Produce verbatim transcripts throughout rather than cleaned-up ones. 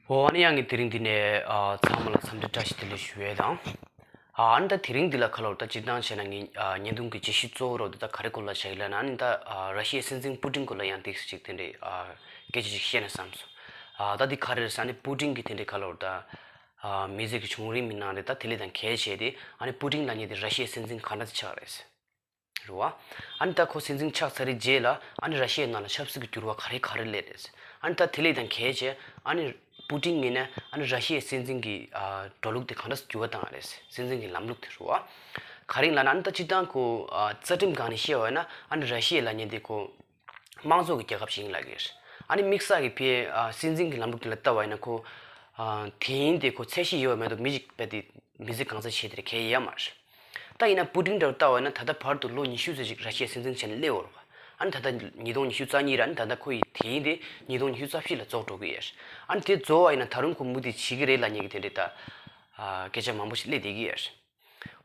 འོ་ཨ་ནི་ཡང་ངས་དེ་རིང་འདི་ནས་ཨ་ཚང་མ་ལ་འཚམས་འདྲི་བཀྲ་ཤིས་བདེ་ལེགས་ཞུ་ཡས་དང་། ཨ་ཨ་ནི་ད་དེ་རིང་འདི་ལ་ཁ་ལོར་ད་སྤྱིར་བཏང་བྱས་ན་ངས་ཨ་བརྙན་ཐུང་གི་བརྗོད་གཞི་གཙོ་བོ་རོ་འདི་ད་ག་རེ་སྐོར་ལ་བྱ་ཡི་ལབ་ན། ཨ་ནི་ད་ཨ་ར་ཤི་ཡའི་སྲིད་འཛིན་པུ་ཏིན་སྐོར་ལ་ཡང་ཏིག་ཙམ་ཅིག་དེ་འདྲའི་ཨ་སྐད་ཆ་ཅིག་བཤད་ན་བསམ་སོང་། ཨ་ད་འདི་ག་རེ་རེད་ཟེར་ན་ཨ་ནི་པུ་ཏིན་གྱི་དེ་འདྲའི་ཁ་ལོར་ད་ཨ་མི་ཚེ་གི་བྱུང་རིམ་མི་ནང་རེད། ད་དེ་ལས་ད་གལ་ཆེ་དེ་ཨ་ནི་པུ་ཏིན་ལབ་མཁན་དེ་ར་ཤི་ཡའི་སྲིད་འཛིན་ག་འདྲ་ཆགས་རེད། རེད་བ། ཨ་ནི་ད་ཁོ་སྲིད་འཛིན་ཆགས་ཚར་བའི་རྗེས་ལ་ཨ་ནི་ར་ཤི་ཡའི་ནང་ལ་ཆབ་སྲིད་ཀྱི་འགྱུར་བ་ག་རེ་ག་རེ་སླེབས་རེད། ཨ་ནི་ད་དེ་ལས་ད་གལ་ཆེ་ཨ་ནི་པུ་ཏིན་ངོས་ནས་ཨ་ནི་ར་ཤི་ཡའི་སྲིད་འཛིན་གྱི་ཨ་འགྲོ་ལུགས་དེ་གང་འདྲ་འགྱུར་བ་བཏང་བ་རེད། སྲིད་འཛིན་གྱི་ལམ་ལུགས་དེ་རེད་བ། ག་རེ་ལབ་ན་ཨ་ནི་ད་སྤྱིར་བཏང་ཁོ་ཨ་རྩ་ཁྲིམས་སྒང་ནས་བཤད་པ་ཡིན་ན་ཨ་ནི་ར་ཤི་ཡ་ལབ་མཁན་དེ་ཁོ་དམངས་གཙོ་གི་རྒྱལ་ཁབ་ཞིག་ཡིན་ལབ་ཀྱི་རེད། ཨ་ནི་དམིགས་བསལ་གྱི་ཕའི་ཨ་སྲིད་འཛིན་གྱི་ལམ་ལུགས་དེ་ལ་ལྟ་བ་ཡིན་ན་ཁོ་ཨ་དེ་ཡིན་དེ་ཁོ་ཚད་གཞི་ཡོད་མེད་དུ་མི་ཞིག་རྦད་དེ་མི་ཚེ་གང་ཚ་བྱེད་དེ་རེད་གལ་ཡོད་མ་རེད། ད་ཡིན་ན་པུ་ཏིན་འདྲ་བོ་ལྟ་བ་ཡིན་ན་ད་ལྟ་བར་དུ་ལོ་ཉི་ཤུ་ཙམ་ཞིག་ར་ཤི་ཡའི་སྲིད་འཛིན་བྱས་ནས་སླེབས་ཡོད་རེད་བ། ཨ་ནི་ད་ལྟ་ཉིས་སྟོང་ཉི་ཤུ་རྩ་གཉིས་རེད། ཨ་ནི་ད་ལྟ་ཁོ་ཡི་དེ་ཡིན་དེ་ཉིས་སྟོང་ཉི་ཤུ་རྩ་བཞི་ལ་རྫོགས་འགྲོ་གི་ཡོད་རེད། ཨ་ནི་དེ་རྫོགས་པ་ཡིན་ན་ད་རུང་ཁོ་མུ་མཐུད་བྱེད་ཀྱི་རེད་ལབ་མཁན་གྱི་དེ་འདྲའི་ད་ཨ་སྐད་ཆ་མང་པོ་ཞིག་སླེབས་བསྡད་ཀྱི་ཡོད་རེད།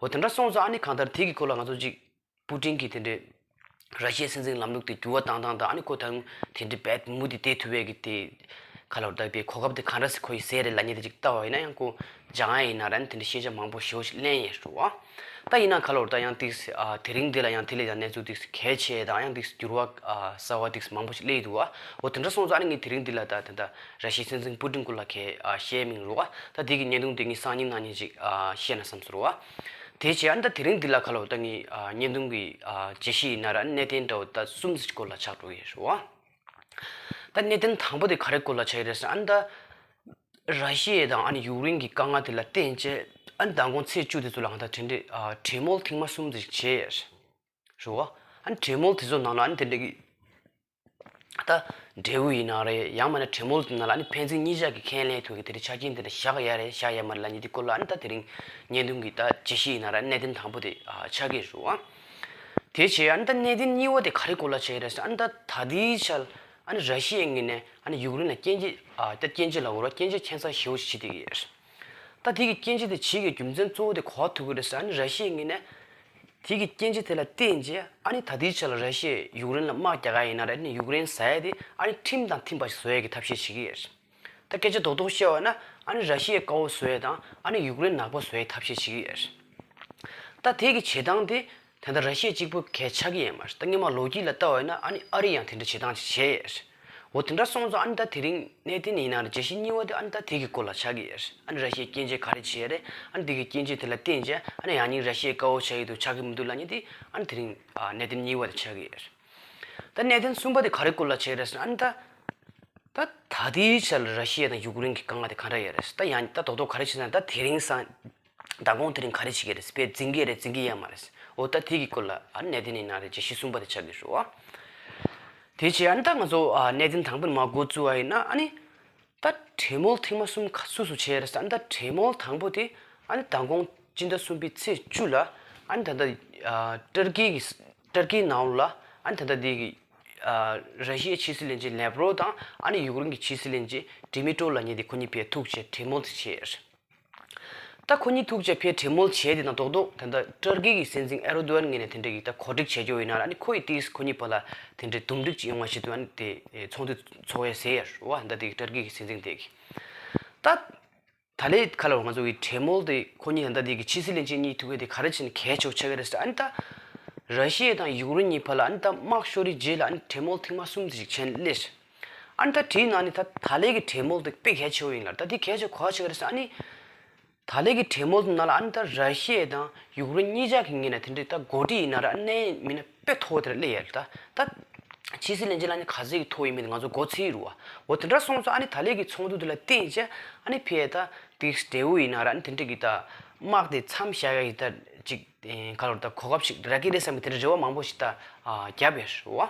འོ་དེ་འདྲ་སོང་ཙང་ཨ་ནི་གང་ལྟར་དེ་གི་སྐོར་ལ་ང་ཚོ་ཅིག་པུ་ཏིན་གྱིས་དེ་འདྲའི་ར་ཤི་ཡའི་སྲིད་འཛིན་ལམ་ལུགས་དེ་འགྱུར་བ་བཏང་སྟངས་དང་ཨ་ནི་ཁོ་ད་དུང་དེ་འདྲའི་རྦད་མུ་མཐུད་བསྡད་ཐུབ་པའི་གི་དེ་ག་ལབ་དགོས་རེད་པས་གོ་སྐབས་དེ་ག་འདྲ་སེ་ཁོ་ཡིས་ཟད་རེད་ལབ་མཁན་དེ་ཅིག་ལྟ་བ་ཡིན་ན་ཡང་ཁོ་སྦྱང་ཡ་ཡིན་ན་ར་ཨ་ནི་དེ་འདྲའི་ཤེས་བྱ་མང་པོ་ཞེ་པོ་ཞིག་ལེན་ཡས་རེད་བ། ད་ཡིན་ན་ག་ལབ་དགོས་རེད་ད་ཡང་ཏིག་ཙམ་ཨ་དེ་རིང་འདི་ལ་ཡང་དེ་ལས་ཀྱང་གནས་ཚུལ་ཏིག་ཙམ་གལ་ཆེ་དང་ཡང་ཏིག་ཙམ་འགྱུར་བ་ཨ་གསར་བ་ཏིག་ཙམ་མང་པོ་ཞིག་སླེབས་འདུག་བ། འོ་དེ་འདྲ་སོང་ཙང་ཨ་ནི་ངས་དེ་རིང་འདི་ལ་ད་ད་ལྟ་ར་ཤི་ཡའི་སྲིད་འཛིན་པུ་ཏིན་སྐོར་ལ་གས་ཨ་བཤད་མིན་རུ་བ། ད་དེ་གི་བརྙན་ཐུང་དེ་ངས་སང་ཉིན་གནངས་ཉིན་ཅིག་ཨ་བཤད་ན་བསམ་སོང་རུ་བ། དེ་བྱས་ཨ་ནི་ད་དེ་རིང་འདི་ལ་ག་ལབ་དགོས་རེད་ད་ངས་ཨ་བརྙན་ཐུང་གི་ཨ་བརྗོད་གཞི་ཡིན་ན་ར་གནད་དོན་འདྲ་བོ་ད་གསུམ་ཙམ་སྐོར་ལ་ཆགས་འགྲོ་གི་ཡོད་རུ་བ། ད་གནད་དོན་དང་པོ་དེ་ག་རེ་སྐོར་ལ་ཆགས་ཡོད་རེད་ཟེར་ན་ཨ་ནི་ད་ར་ཤི་ཡ་དང་ཨ་ནི་ཡུཀ་རེན་གྱི་དཀའ་ངལ་དེ་ལ་བརྟེན་བྱས་ཨ་ནི་མདང་དགོང་ཚེས་བཅུ་དེ་ཚོ་ལ་ང་ད་དེ་འདྲའི་ཨ་གྲོས་མོལ་ཐེངས་མ་གསུམ་ཙམ་ཞིག་བྱས་ཡོད་རེད། རེད་བ། ཨ་ནི་གྲོས་མོལ་དེ་ཚོ་ནང་ལ་ཨ་ནི་དེ་འདྲ་གི་ད་འབྲས་བུ་ཡིན་ན་རེད་ཡང་མིན་ན་གྲོས་མོལ་དེ་ནང་ལ་ཨ་ནི་ཕན་ཚུན་གཉིས་ཆ་གི་ཁས་ལེན་ཐུབ་ཀྱི་དེ་འདྲ་ཆ་རྐྱེན་དེ་འདྲ་བཞག་ཡ་རེད་བཞག་ཡ་མ་རེད་ལབ་མཁན་དེ་སྐོར་ལ་ཨ་ནི་ད་དེ་རིང་བརྙན་ཐུང་གི་ད་བརྗོད་གཞི་ཡིན་ན་ར་གནད་དོན་དང་པོ་དེ་ཨ་ཆགས་ཀྱི་རེད་བ། དེ་བྱས་ཨ་ནི་ད་གནད་དོན་གཉིས་པ་དེ་ག་རེ་སྐོར་ལ་ཆགས་ཀྱི་རེད་ཟེར་ཨ་ནི་ད་ད་ལྟའི་ཆར་ཨ་ནི་ར་ཤི་ཡའི་ངོས་ནས་ཨ་ནི་ཡུཀ་རེན་ལ་སྐྱོན་བརྗོད་ཨ་ད་སྐྱོན་བརྗོད་ལབ་དགོས་རེད་བ། སྐྱོན་བརྗོད་ཁྱད་མཚར་ཞེ་པོ་ཞིག་བྱེད་བསྡད་ཀྱི་ཡོད་རེད། ད་དེ་གི་སྐྱོན་བརྗོད་དེ་བྱེད་ཀྱི་རྒྱུ་མཚན་གཙོ་བོ་དེ་ག་པར་ཐུག་གི་རེད་ཟེར་ཨ་ནི་ར་ཤི་ཡའི་ངོས་ནས་དེ་གི་སྐྱོན་བརྗོད་དེ་ལ་བརྟེན་རྗེས་ཨ་ནི་ད་ལྟའི་ཆ་ལ་ར་ཤི་ཡས་ཡུཀ་རེན་ལ་དམག་རྒྱག་ག་ཡིན་ན་རེད་ཨ་ནི་ཡུཀ་རེན་ཟེར་ཡ་དེ་ཨ་ནི་ཁྲིམས་དང་མཐུན་པ་ཞིག་བཟོ་ཡ་གི་ཐབས་ཤེས་བྱེད་ཀྱི་ཡོད་རེད། ད་སྐད་ཆ་རྡོག་རྡོག་བཤད་པ་ན་ཨ་ནི་ར་ཤི་ཡ་དཀར་པོ་བཟོ་ཡ་དང་ཨ་ནི་ཡུཀ་རེན་ནག་པོ་བཟོ་ཡའི་ཐབས་ཤེས་བྱེད་ཀྱི་ཡོད་རེད། ད་དེ་གི་བྱེད་སྟངས་དེ་ད་ལྟ་ར་ཤི་ཡ་གཅིག་པོ་གས་ཆགས་ཀྱི་ཡོད་མ་རེད། ད་སྔོན་མ་ལོ་རྒྱུས་ལ་ལྟ་བ་ཡིན་ན་ཨ་ནི་ཨ་རི་ཡང་དེ་འདྲ་བྱེད་སྟངས་ཅིག་བྱས་ཡོད་རེད། འོ་དེ་འདྲ་སོང་ཙང་ཨ་ནི་ད་དེ་རིང་གནད་དོན་ཡིན་ན་རེད་བརྗོད་གཞི་གཉིས་པ་དེ་ཨ་ནི་ད་དེ་གི་སྐོར་ལ་ཆགས་ཀྱི་ཡོད་རེད། ཨ་ནི་ར་ཤི་ཡས་སྐྱོན་བརྗོད་ག་རེ་བྱས་རེད་ཨ་ནི་དེ་གི་སྐྱོན་བརྗོད་དེ་ལ་བརྟེན་བྱས་ཨ་ནི་ཡང་སྙིང་ར་ཤི་ཡ་དཀར་པོ་ཆགས་ཀྱི་འདུག་ཆགས་ཀྱི་མི་འདུག་ལབ་མཁན་དེ་ཨ་ནི་དེ་རིང་ཨ་གནད་དོན་གཉིས་པ་དེ་ཆགས་ཀྱི་ཡོད་རེད། ད་གནད་དོན་གསུམ་པ་དེ་ག་རེ་སྐོར་ལ་བྱས་རེད་ཟེར་ན་ཨ་ནི་ད་ད་ད་ལྟའི་ཆར་ར་ཤི་ཡ་དང་ཡུཀ་རེན་གྱི་དཀའ་ངལ་དེ་ག་འདྲ་ཡོད་རེད། ད་ཡང་ད་རྡོག་རྡོག་ག་རེ་བྱས་ན་ད་དེ་རིང་སང་མདང་དགོང་དེ་རིང་ག་རེ་བྱེད་ཀྱི་རེད། དཔེ་འཛིང་གི་རེད་འཛིང་གི་ཡོད་མ་རེད། འོ་ད་དེ་གི་སྐོར་ལ་ཨ་གནད་དོན་ཡིན་ན་རེད་བརྗོད་གཞི་གསུམ་པ་དེ་ཆགས་ཀྱི་རེད་བ། དེ་བྱས་ཨ་ནི་ད་ང་ཚོ་ཨ་གནད་དོན་དང་པོ་ནས་མར་འགོ་བཙུགས་པ་ཡིན་ན་ཨ་ནི་ད་གྲོས་མོལ་ཐེངས་མ་གསུམ་ག་སུ་སུ་བྱས་རེད་ཟེར་ཨ་ནི་ད་གྲོས་མོལ་དང་པོ་དེ་ཨ་ནི་མདང་དགོང་སྤྱི་ཟླ་གསུམ་པའི་ཚེས་བཅུ་ལ་ཨ་ནི་ད་ལྟ་ཨ་ཏུར་ཀི་གི་ཏུར་ཀིའི་ནང་ལ་ཨ་ནི་ད་ལྟ་དེ་གི་ཨ་ར་ཤི་ཡའི་ཕྱི་སྲིད་བློན་ཆེན་ལེབ་རོབ་དང་ཨ་ནི་ཡུཀ་རེན་གྱི་ཕྱི་སྲིད་བློན་ཆེན་ཌི་མི་ཏྲོ་ལབ་མཁན་དེ་ཁོ་གཉིས་ཕར་ཐུག་བྱས་གྲོས་མོལ་དེ་བྱས། ད་ཁོ་གཉིས་ཐུག་བྱས་ཕར་གྲོས་མོལ་བྱས་དེ་དང་རྡོག་རྡོག་ད་ལྟ་ཏུར་ཀི་གི་སྲིད་འཛིན་ཨེར་རྡོ་ཨན་ངོས་ནས་དེ་འདྲ་གི་ད་གོ་སྒྲིག་བྱས་ཀྱི་ཡོད་ན་ཨ་ནི་ཁོ་ཡིས་ཏིས་ཁོ་གཉིས་བར་ལ་དེ་འདྲའི་འདུམ་འགྲིག་ཅིག་ཡོང་བ་ཞིག་ཏུ་ཨ་ནི་དེ་ཚོགས་འདུ་ཚོགས་ཡས་ཟེར་ཡ་རེད་བ། ད་དེ་གི་ཏུར་ཀི་གི་སྲིད་འཛིན་དེ་གི་ད། ད་ལས་ཁ་ལོ་ང་ཚོ་གི་གྲོས་མོལ་དེ་ཁོ་གཉིས་ད་ལྟ་དེ་གི་ཕྱི་སྲིད་བློན་ཆེན་གཉིས་ཐུག་ཡས་དེ་ག་རེ་བྱས་ནས་གལ་ཆེ་བོ་ཆགས་ཀྱི་རེད་ཟེར་ཨ་ནི་ད། ར་ཤི་ཡ་དང་ཡུཀ་རེན་གཉིས་བར་ལ་ཨ་ནི་ད་དམག་ཤོར་རེ་རྗེས་ལ་ཨ་ནི་གྲོས་མོལ་ཐེངས་མ་གསུམ་དེ་ཞིག་བྱས་ནས་སླེབས། ཨ་ནི་ད་དེའི་ནང་ནས་ད་ད་ལས་ཀྱི་གྲོས་མོལ་དེ་དཔེ་གལ་ཆེ་བོ་ཡིན་ལ་ད་དེ་གལ་ཆེ་གོ་བ་ཆགས་ཀྱི་རེད་ཟེར་ཨ་ནི། ད་ལས་ཀྱི་གྲོས་མོལ་དེ་ནང་ལ་ཨ་ནི་ད་ར་ཤི་ཡ་དང་ཡུཀ་རེན་གཉིས་ཆ་གི་ངོས་ནས་དེ་འདྲའི་ད་འགོ་ཁྲིད་ཡིན་ན་ར་ཨ་ནི་མིན་ན། དཔེ་མཐོ་བོ་དེར་སླེབས་ཡོད་རེད་ད། ད་ཕྱི་སྲིད་བློན་ཆེན་ལ་ནི་ག་ཚོད་ཀྱི་མཐོ་ཡིན་མིན་ང་ཚོ་མགོ་ཚོས་རུ་བ། འོ་དེ་འདྲ་སོང་ཙང་ཨ་ནི་ད་ལས་ཀྱི་ཚོགས་འདུ་དེ་ལ་བརྟེན་བྱས་ཨ་ནི་ཕེ་ད་ཏིག་འབྲས་བུ་ཡིན་ན་ར་ཨ་ནི་དེ་འདྲ་གི་ད་དམག་དེ་མཚམས་བཞག་ཡ་ཡི་ད་ཅིག་ག་ལོར་ད་གོ་སྐབས་ཤིག་རག་གི་རེད་བསམ་པའི་དེ་འདྲ་རེ་བ་མང་པོ་ཞིག་ད་རྒྱབ་ཡོད་རུ་བ།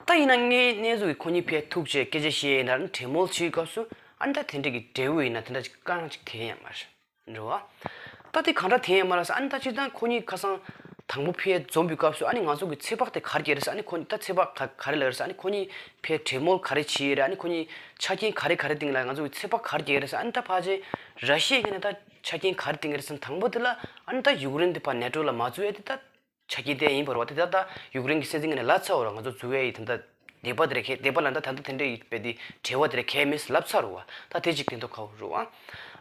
ད་ཡིན་ན་ངས་གནས་ཚུལ་གྱི་ཁོ་གཉིས་ཕེ་ཐུག་བྱས་སྐད་ཆ་བཤད་ཡིན་ན་ར་ཨ་ནི་གྲོས་མོལ་བྱེད་སྐབས་སུ་ཨ་ནི་ད་དེ་འདྲ་གི་འབྲས་བུ་ཡིན་ན་དེ་འདྲ་ཅིག་རྐང་ཅིག་དེ་ཡང་མ་རེད། རེད་བ། ད་དེ་གང་འདྲ་དེ་ཡང་མ་རེད་ཟེར་ཨ་ནི་ད་སྤྱིར་བཏང་ཁོ་གཉིས་ཁ་སང་དང་པོ་ཕེ་འཛོམས་པའི་སྐབས་སུ་ཨ་ནི་ང་ཚོ་གི་ཚོད་དཔག་དེ་ག་རེ་བྱས་རེད་ཟེར་ཨ་ནི་ཁོ་གཉིས་ད་ཚོད་དཔག་ག་ག་རེ་ལབ་རེད་ཟེར་ཨ་ནི་ཁོ་གཉིས་ཕེ་གྲོས་མོལ་ག་རེ་བྱས་རེད་ཨ་ནི་ཁོ་གཉིས་ཆ་རྐྱེན་ག་རེ་ག་རེ་སྟེང་ལ་ང་ཚོ་གི་ཚོད་དཔག་ག་རེ་བྱས་རེད་ཟེར་ཨ་ནི་ད་ཕལ་ཆེར་ར་ཤི་ཡ་གི་ནི་ད་ཆ་རྐྱེན་ག་རེ་སྟེང་རེད་ཟེར་དང་པོ་དེ་ལ་ཨ་ནི་ད་ཡུཀ་རེན་དེ་ཕར་ནེ་ཊོ་ལ་མ་འཛུལ་ཡ་དེ་ད། ཆ་རྐྱེན་དེ་ཡིན་པར་བ་དེ་ད་ལྟ་ཡུཀ་རེན་གྱི་སྲིད་འཛིན་ངོས་ནས་ལབ་ཚར་བ་ར་ང་ཚོ་འཛུལ་བའི་ད་ལྟ་ སྡེ་པ་དེ་རེད་ཁེ་སྡེ་པ་ལ་ད་ད་ལྟ་དེ་འདྲ་ཡི་བས་དེ་བྲེལ་བ་དེ་རེད་ཁེ་མེད་ལབ་ཚར་རུ་བ། ད་དེ་གཅིག་དེ་འདོ་ཁའོ་རུ་བ།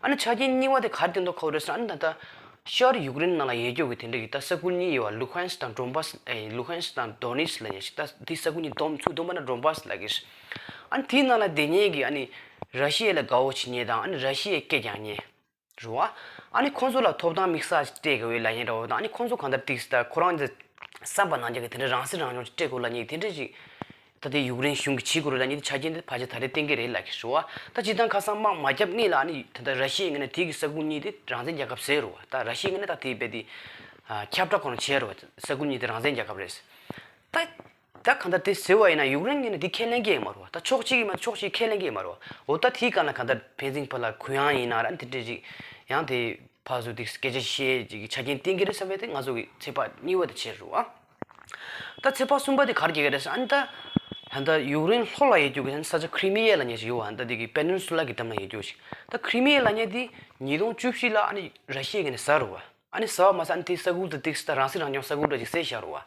ཨ་ནི་ཆ་རྐྱེན་གཉིས་པ་དེ་ག་རེ་དེ་འདོ་ཁའོ་རེད་ཟེར་ན་ཨ་ནི་ད་ལྟ་ཤར་ཡུཀ་རེན་ནང་ལ་ཡོད་རྒྱུ་གི་དེ་འདྲ་གི་ད་ས་ཁུལ་གཉིས་ཡོད་བ། ལུ་ཧན་སི་དང་ཌོན་བྷ་སི་ཨེ་ལུ་ཧན་སི་དང་དོ་ནེ་སི་ལ་ཡ་ཞིག་ད་དེ་ས་ཁུལ་གཉིས་བསྡོམས་ཚུར་བསྡོམས་པ་ན་ཌོན་བྷ་སི་ལ་གི་ཨ་ནི་དེའི་ནང་ལ་བསྡད་མཁན་གི་ཨ་ནི་ར་ཤི་ཡ་ལ་དགའ་བོ་བྱེད་མཁན་དང་ཨ་ནི་ར་ཤི་ཡའི་སྐད་རྒྱག་མཁན། རུ་བ། ཨ་ནི་ཁོང་ཚོ་ལ་ཐོབ་ཐང་དམིགས་བསལ་ཞིག་སྤྲད་དགོས་ལ་ཡིན་ར་བ་དང་ཨ་ནི་ཁོང་ཚོ་གང་ལྟར་ཏིག་སི་ད་ཁོ་རང་ཚོ་བསམ་པ་ནང་རྒྱ་གི་དེ་འདྲ་རང་སྲིད་རང་སྐྱོང་ཅིག་སྤྲད་དགོས་ལ་ཉིད་དེ་འདྲ་ཞིག་ད་དེ་ཡུཀ་རེན་གཞུང་གིས་བྱེད་དགོས་རུ་ལ་ཉིད་དེ་ཆ་རྐྱེན་དེ་ཕལ་ཆེར་ད་རེས་གཏན་འཁེལ་རེད་ལ་གི་རུ་བ། ད་སྤྱིར་བཏང་ཁ་སང་དམག་མ་བརྒྱབ་སྔོན་ལ་ཨ་ནི་ད་ལྟ་ར་ཤི་ཡའི་ངོས་ནས་དེ་གི་ས་ཁུལ་གཉིས་དེ་རང་བཙན་རྒྱལ་ཁབ་ཟེར་རུ་བ། ད་ར་ཤི་ཡའི་ངོས་ནས་ད་དེ་རྦད་དེ་ཁྱབ་བསྒྲགས་ཁོ་རང་བྱས་རུ་བ། ས་ཁུལ་གཉིས་དེ་རང་བཙན་རྒྱལ་ཁབ་རེད། ད། ད་གང་ལྟར་དེ་ཟེར་བ་ཡིན་ན་ཡུཀ་རེན་གྱིས་ནི་དེ་ཁས་ལེན་གྱི་ཡོད་མ་རེད་བ། ད་ཕྱོགས་གཅིག་གིས་མ་ཕྱོགས་གཅིག་ཁས་ལེན་གྱི་ཡོད་མ་རེད་བ། འོ་ད་དེའི་སྒང་ལ་གང་ལྟར་ཕན་ཚུན་བར་ལ་གུ་ཡངས་ཡིན་ན་ར་དེ་འདྲ་ཅིག་ཡང་དེ་ཕར་ཚུར་དེ་སྐད་ཆ་བཤད་ཅིག་གི་ཆ་རྐྱེན་བསྟན་གྱི་རེད་བསམ་པས་དེ་ང་ཚོ་གི་ཚེག་བར་གཉིས་པ་དེ་བྱས་རེད་བ། ད་ཚེག་བར་གསུམ་པ་དེ་ག་རེ་རྒྱག་གི་རེད་ཟེར་ཨ་ནི་ད། ད་ལྟ་ཡུཀ་རེན་ལྷོ་ལ་ཡོད་རྒྱུ་གི་ས་ཆ་ཁི་རི་མི་ཡ་ལབ་མཁན་ཞིག་ཡོད་བ། ད་དེ་གི་པེ་ནིན་སུ་ལ་གི་འགྲམ་ལ་ཡོད་རྒྱུ་ཞིག་ད་ཁི་རི་མི་ཡ་ལབ་མཁན་དེ་ཉིས་སྟོང་བཅུ་བཞི་ལ་ཨ་ནི་ར་ཤི་ཡ་གི་ནས་ཟ་རེད་བ། ཨ་ནི་ཟ་བ་མ་ཟད་ཨ་ནི་དེའི་ས་ཁུལ་དེ་ཏིག་སི་ད་རང་སྲིད་རང་སྐྱོང་ས་ཁུལ་འདྲ་ཅིག་བསད་བཞག་རུ་བ།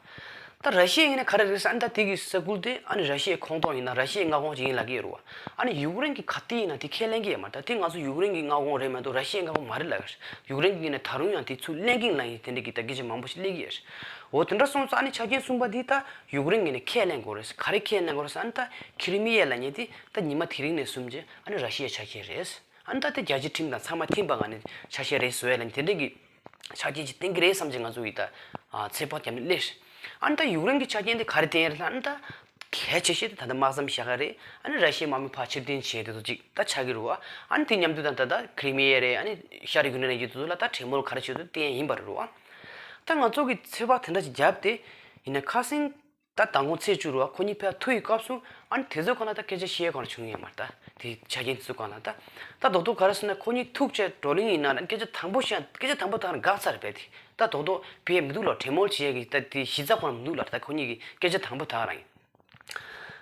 ད་ར་ཤི་ཡའི་ངོས་ནས་ག་རེ་རེད་ཟེར་ཨ་ནི་ད་དེ་གི་ས་ཁུལ་དེ་ཨ་ནི་ར་ཤི་ཡའི་ཁོངས་གཏོགས་ཡིན་ན་ར་ཤི་ཡའི་མངའ་ཁོངས་ཅིག་ཡིན་ལབ་ཀྱི་ཡོད་རུ་བ། ཨ་ནི་ཡུཀ་རེན་གྱི་ག་དེ་ཡིན་ན་དེ་ཁས་ལེན་གྱི་ཡོད་མ་རེད། ད་དེ་ང་ཚོ་ཡུཀ་རེན་གྱི་མངའ་ཁོངས་རེད་མ་གཏོགས་ར་ཤི་ཡའི་མངའ་ཁོངས་མ་རེད་ལབ་ཀྱི་ཡོད་རེད། ཡུཀ་རེན་གྱི་ངོས་ནས་ད་རུང་ཡང་དེ་ཚུར་ལེན་གྱི་ཡིན་ལབ་ཡིན་དེ་འདྲ་གི་ད་སྐད་ཆ་མང་པོ་ཞིག་སླེབས་ཀྱི་ཡོད་རེད། འོ་དེ་འདྲ་སོང་ཙང་ཨ་ནི་ཆ་རྐྱེན་གསུམ་པ་དེ་ད་ཡུཀ་རེན་གྱི་ངོས་ནས་ཁས་ལེན་དགོས་རེད། ག་རེ་ཁས་ལེན་དགོས་རེད་ཟེར་ཨ་ནི་ད་ཁི་རི་མི་ཡ་ལབ་མཁན་དེ་ད་ཉི་མ་དེ་རིང་ནས་བཟུང་བྱས་ཨ་ནི་ར་ཤི་ཡའི་ཆ་རྐྱེན་རེད། ཨ་ནི་ད་ལྟ་རྒྱལ་སྤྱིའི་ཁྲིམས་དང་ཚང་མ་མཐུན་པ་ངང་ནས་ཆ་ཤས་རེད་བཟོ་ཡ་ལ་ནི་དེ་འདྲ་གི་ཆ་རྐྱེན་ཅིག་བསྟན་གྱི་རེད་བསམ་གྱི་ང་ཚོ་ཡི་ད་ཚེག་བར་བརྒྱབ་ནས་སླེབས། ཨ་ནི་ད་ཡུཀ་རེན་གྱི་ཆ་རྐྱེན་དེ་ག་རེ་བསྟན་ཡ་རེད་ལབ་ན་ཨ་ནི་ད་གལ་ཆེ་ཤོས་དེ་ད་ལྟ་དམག་མཚམས་བཞག་ཡ་རེད། ཨ་ནི་ར་ཤི་ཡའི་དམག་མི་ཕར་ཕྱིར་འཐེན་བྱེད་དེ་ཚོ་ཅིག་ད་ཆགས་ཀྱི་རེད་བ། ཨ་ནི་དེ་མཉམ་དུ་ད་ད་ལྟ་ཁི་རི་མི་ཡ་རེད། ཨ་ནི་ཤར་ཡུཀ་རེན་ཡོད་དེ་ཚོ་ལ་ད་གྲོས་མོལ་ག་རེ་བྱེད་དུ་བསྟན་ཡ་ཡིན་པ་རེད་བ། ད་ང་ཚོ་གི་ཚེག་བར་དེ་འདྲ་ཅིག་བརྒྱབ་སྟེ་ཡིན་ན་ཁ་སང་། ད་མདང་དགོང་ཚེས་བཅུ་རུ་བ་ཁོ་གཉིས་ཕེབས་ཐུག་ཡི་སྐབས་སུ་ཨ་ནི་དེ་ཚོའི་སྒང་ལ་ད་སྐད་ཆ་བཤད་གང་བྱུང་ཡོད་མ་རེད། ད་དེ་ཆ་རྐྱེན་དེ་ཚོའི་སྒང་ལ་ད་ད་རྡོག་རྡོག་ག་རེ་ཟེར་ན་ཁོ་གཉིས་ཐུག་བྱས་བགྲོ་གླེང་ཡིན་ན་ན་སྐད་ཆ་དང་པོ་བཤད་སྐད་ཆ་དང་པོ་ད་ག་རེ་འགག་ཚར་རེད་པས། དེ་ད་རྡོག་རྡོག་ཕེ་མི་འདུག་ལ་གྲོས་མོལ་བྱེད་ཡ་གི་ད་དེ་གཞི་རྩ་ཁོ་རང་མི་འདུག་ལ་ད་ཁོ་གཉིས་ཀྱི་སྐད་ཆ་དང་པོ་ད་ག་རང་ཡིན།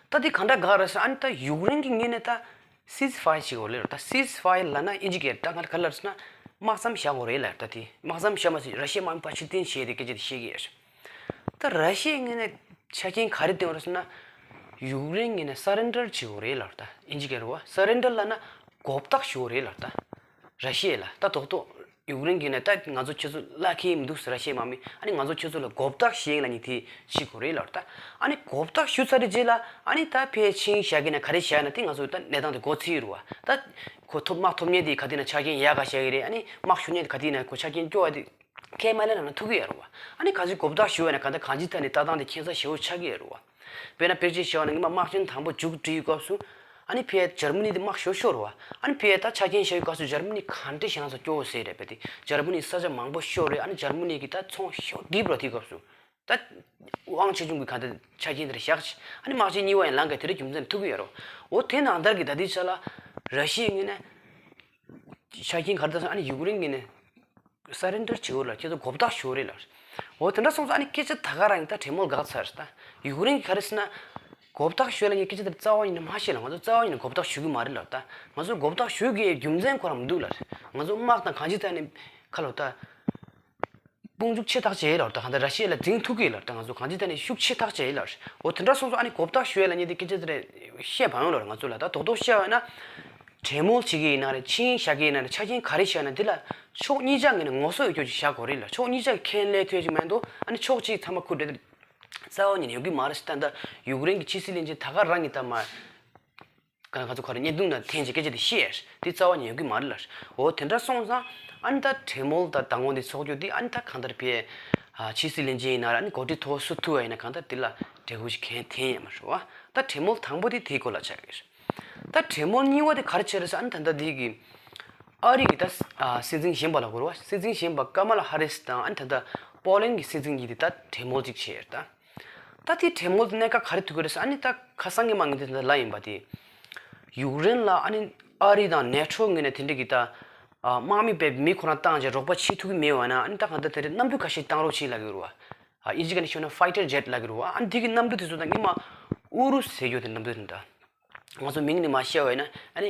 ད་དེ་ག་འདྲ་ག་རེད་ཟེར་ཨ་ནི་ད་ཡུཀ་རེན་གྱི་ངོས་ནས་ད་སིས་ཕ་ཡར་བྱེད་དགོས་རེད་ལ། ད་སིས་ཕ་ཡར་ལབ་ན་ཨིན་ཇི་སྐད་ད་ག་ག་ལ་ཟེར་ན་དམག་མཚམས་བཞག་དགོས་རེད་ལ། ད་དེ་དམག་མཚམས་བཞག་མ་ཟེར་ར་ཤི་ཡའི་དམག་མི་ཕར་ཕྱིར་འཐེན་བྱས་ཏེ་སྐད་ཆ་དེ་བཤད་ཀྱི་ཡོད་རེད། ད་ར་ཤི་ཡའི་ངོས་ནས་ཆ་རྐྱེན་ག་རེ་བཏོན་རེད་ཟེར་ན་ཡུཀ་རེན་ངོས་ནས་སར་རེན་ཌར་བྱེད་དགོས་རེད་ལ། ད་ཨིན་ཇི་སྐད་རེད་བ། སར་རེན་ཌར་ལབ་ན་གོ་བརྡ་ཞུ་དགོས་རེད་ལ། ད་ར་ཤི་ཡ་ལ་ད་རྡོག་རྡོག་ཡུཀ་རེན་གྱིས་ནས་ད་ང་ཚོ་ཁྱེད་ཚོ་བརླག་གི་མི་འདུག་ཟེར། ར་ཤི་ཡའི་དམག་མི་ཨ་ནི་ང་ཚོ་ཁྱེད་ཚོ་ལ་གོ་བརྡ་ཞིག་ལ་ནི་དེ་བྱེད་དགོས་རེད་ལབ། ད་ཨ་ནི་གོ་བརྡ་ཞུ་ཚར་རེད་རྗེས་ལ་ཨ་ནི་ད་ཕལ་ཆེར་བཞག་གི་ན་ག་རེ་བཞག་ན་དེ་ང་ཚོ་ད་གནས་སྟངས་དེ་འགོ་ཚུགས་རུ་བ། ད་ཁོ་ཐོབ་དམག་ཐོབ་མཁན་དེ་ག་དེ་ན་ཆ་རྐྱེན་ཡག་ག་བཞག་གི་རེད། ཨ་ནི་དམག་ཞུ་མཁན་དེ་ག་དེ་ན་ཁོ་ཆ་རྐྱེན་སྐྱོ་བ་དེ་ཁས་མ་ལེན་ན་ཐུག་གི་ཡོད་རུ་བ། ཨ་ནི་ག་ཚོད་གོ་བརྡ་ཞུ་བ་ན་ག་ད་གང་ཅི་ད་ནི་ལྟ་སྟངས་དེ་ཁྱད་མཚར་ཞེ་པོ་ཆགས་ཀྱི་ཡོད་རུ་བ། དཔེར་ན་དཔེར་བརྗོད་བྱས་པ་ན་ངས་མ་དམག་ཆེན་དང་པོ་མཇུག་སྒྲིལ་སྐབས་སུ། ཨ་ནི་ཕར་འཇར་མ་ནི་དེ་དམག་ཤོར་ཤོར་བ། ཨ་ནི་ཕར་ད་ཆ་རྐྱེན་བཞག་ཡོད་སྐབས་སུ་འཇར་མ་ནི་ག་འདྲ་ཞེ་ན་ཚོ་སྐྱོ་བོ་ཟེར་རེད་པས་དེ། འཇར་མ་ནི་ས་ཆ་མང་པོ་ཤོར་རེད། ཨ་ནི་འཇར་མ་ནི་གི་ད་ཚོང་ཤོར་རྡིབ་རོ་དེ་སྐབས་སུ། ད་དབང་ཆེ་ཆུང་གི་ག་འདྲ་ཆ་རྐྱེན་དེར་བཞག་ཅིག་ཨ་ནི་དམག་ཆེན་གཉིས་པ་ཡང་ལངས་ག་དེ་རེད་རྒྱུ་མཚན་ཐུག་གི་ཡོད་རོ། འོ་དེ་ནང་ལྟར་གི་ད་དེ་ཆ་ལ་ར་ཤི་ཡའི་ངོས་ནས། ཆ་རྐྱེན་ག་རེ་ད་སོང་ཨ་ནི་ཡུཀ་རེན་གྱིས་ནི་སར་རེན་ཌར་བྱེད་འོ་ལ་ཁྱེད་ཚོ་གོ་བརྡ་ཞུ་རེད་ལ། འོ་དེ་འདྲ་སོང་ཙང་ཨ་ནི་སྐད་ཆ་ད་ག་རང་ཡིན་ད་གྲོས་མོལ་འགག་ཚར་ད། ཡུཀ་རེན་གྱིས་ག་རེ་ཟེར་ན། གོ་བརྡ་ཞུ་ལ་ངས་སྐད་ཆ་དེ་རྩ་བ་ཉིད་ནས་མ་ཤེས་ལ། ང་ཚོ་རྩ་བ་ཉིད་ནས་གོ་བརྡ་ཞུ་གི་མ་རེད་ལ་ད། ང་ཚོ་གོ་བརྡ་ཞུ་གི་རྒྱུ་མཚན་ཁོ་རང་མི་འདུག་ལ། ང་ཚོ་དམག་དང་གང་ཅི་ད་ནི་ཁ་ལོ་ད། དཔུང་འཇུག་ཆེ་ཐག་ཆད་ལ་ད་གང་ལྟར་ར་ཤི་ཡ་ལ་འཛིང་ཐུབ་ཀྱི་ལ་ད་ང་ཚོ་གང་ཅི་ད་ནི་ཤུགས་ཆེ་ཐག་ཆད་ལ། འོ་དེ་འདྲ་སོང་ཙང་ཨ་ནི་གོ་བརྡ་ཞུ་ཡ་ལ་ཉེ་དེ་སྐད་ཆ་དེ་རེད་བཤད་བ་ཡོང་ལ་ང་ཚོ་ལ་ད་རྡོག་རྡོག་བཤད་བ་ན། གྲོས་མོལ་བྱེད་ཀྱི་ཡིན་ན་རེད། ཆིངས་ཡིག་བཞག་གི་ཡིན་ན་རེད། ཆ་རྐྱེན་ག་རེ་བཞག་ན་དེ་ལ་ཕྱོགས་གཉིས་ཆ་ངོས་ནས་ངོ་སོ་ཡོད་རྒྱུ་ཅིག་བཞག་དགོས་རེད་ལ། ཕྱོགས་གཉིས་ཆ་ཁས་ལེན་ཐུབ་ཀྱི་མེད་འདུག་ཨ་ནི་ཕྱོགས་གཅིག་ཚང་མ་ཁུར་འདྲེ་རྩ་བ་ཉིད་ནས་ཡོང་གི་མ་རེད་ཟེར། ད་ལྟ་ཡུཀ་རེན་གྱི་ཕྱི་སྲིད་བློན་ཆེན་ད་ག་རང་གི་ད་མ། ག་ང་ཚོ་ག་རེ་བརྙན་ཐུང་ནང་འཐེན་གྱི་སྐད་ཆ་དེ་བཤད་དེ་རྩ་བ་ཉིད་ཡོད་ཀྱི་མ་རེད་ལ། འོ་དེ་འདྲ་སོང་ཙང་ཨ་ནི་ད་གྲོས་མོལ་ད་མདང་དགོང་དེ་ཚོགས་རྒྱུ་དེ་ཨ་ནི་ད་གང་ལྟར་བས་ཕྱི་སྲིད་བློན་ཆེན་ཡིན་ན་ར་ཨ་ནི་འགོ་ཁྲིད་མཐོ་བོ་སུ་ཐུག་བ་ཡིན་ན་གང་ལྟར་དེ་ལ་འབྲས་བུ་ཞིག་གང་འཐེན་ཡོད་མ་རེད་བ། ད་གྲོས་མོལ་དང་པོ་དེ་དེའི་སྐོར་ལ་ཆགས་ཀྱི་རེད། ད་གྲོས་མོལ་གཉིས་པ་དེ་ག་རེ་བྱས་རེད་ཟེར་ཨ་ནི་ད་ལྟ་དེ་གི་ཨ་རི་གི་ད་སྲིད་འཛིན་གཞོན་པ་ལ་གོ་ར་བ། སྲིད་འཛིན་གཞོན་པ་ཀ་མ་ལ་ཧ་རིས་དང་ཨ་ནི་ད་ལྟ་པོ་ལན་གྱི་སྲིད་འཛིན་གཉིས་དེ་ད་གྲོས་མོལ་ཅིག་བྱས་ཡོད་ད། ད་དེའི་གྲོས་མོལ་དེ་གནད་འགག་ག་རེ་ཐུག་གི་རེད་ཟེར་ཨ་ནི་ད་ཁ་སང་གི་མ་ངན་དེ་ད་ལ་ཡིན་པ་དེ། ཡུཀ་རེན་ལ་ཨ་ནི་ཨ་རི་དང་ནེ་ཊོ་ངོས་ནས་དེ་འདྲ་གི་ད། དམག་མི་པའི་མི་ཁོ་རང་བཏང་རྗེས་རོགས་པ་བྱེད་ཐུབ་ཀྱི་མེད་བ་ན་ཨ་ནི་ད་གང་ལྟར་དེ་འདྲའི་གནམ་གྲུ་ཁ་ཤས་བཏང་རོགས་བྱེད་ལབ་ཀྱི་རུ་བ། ཨིན་ཇི་སྐད་ནས་ཤོད་ན་ཕའི་ཊར་ཇེཊ་ལབ་ཀྱི་རུ་བ། ཨ་ནི་དེ་གི་གནམ་གྲུ་དེ་ཚོ་ད་ངས་མ་ཨུ་རུ་ཟེར་རྒྱུ་དེ་གནམ་གྲུ་དེ་འདྲ། ང་ཚོ་མིང་ནི་མ་བཤད་བས་ན་ཨ་ནི་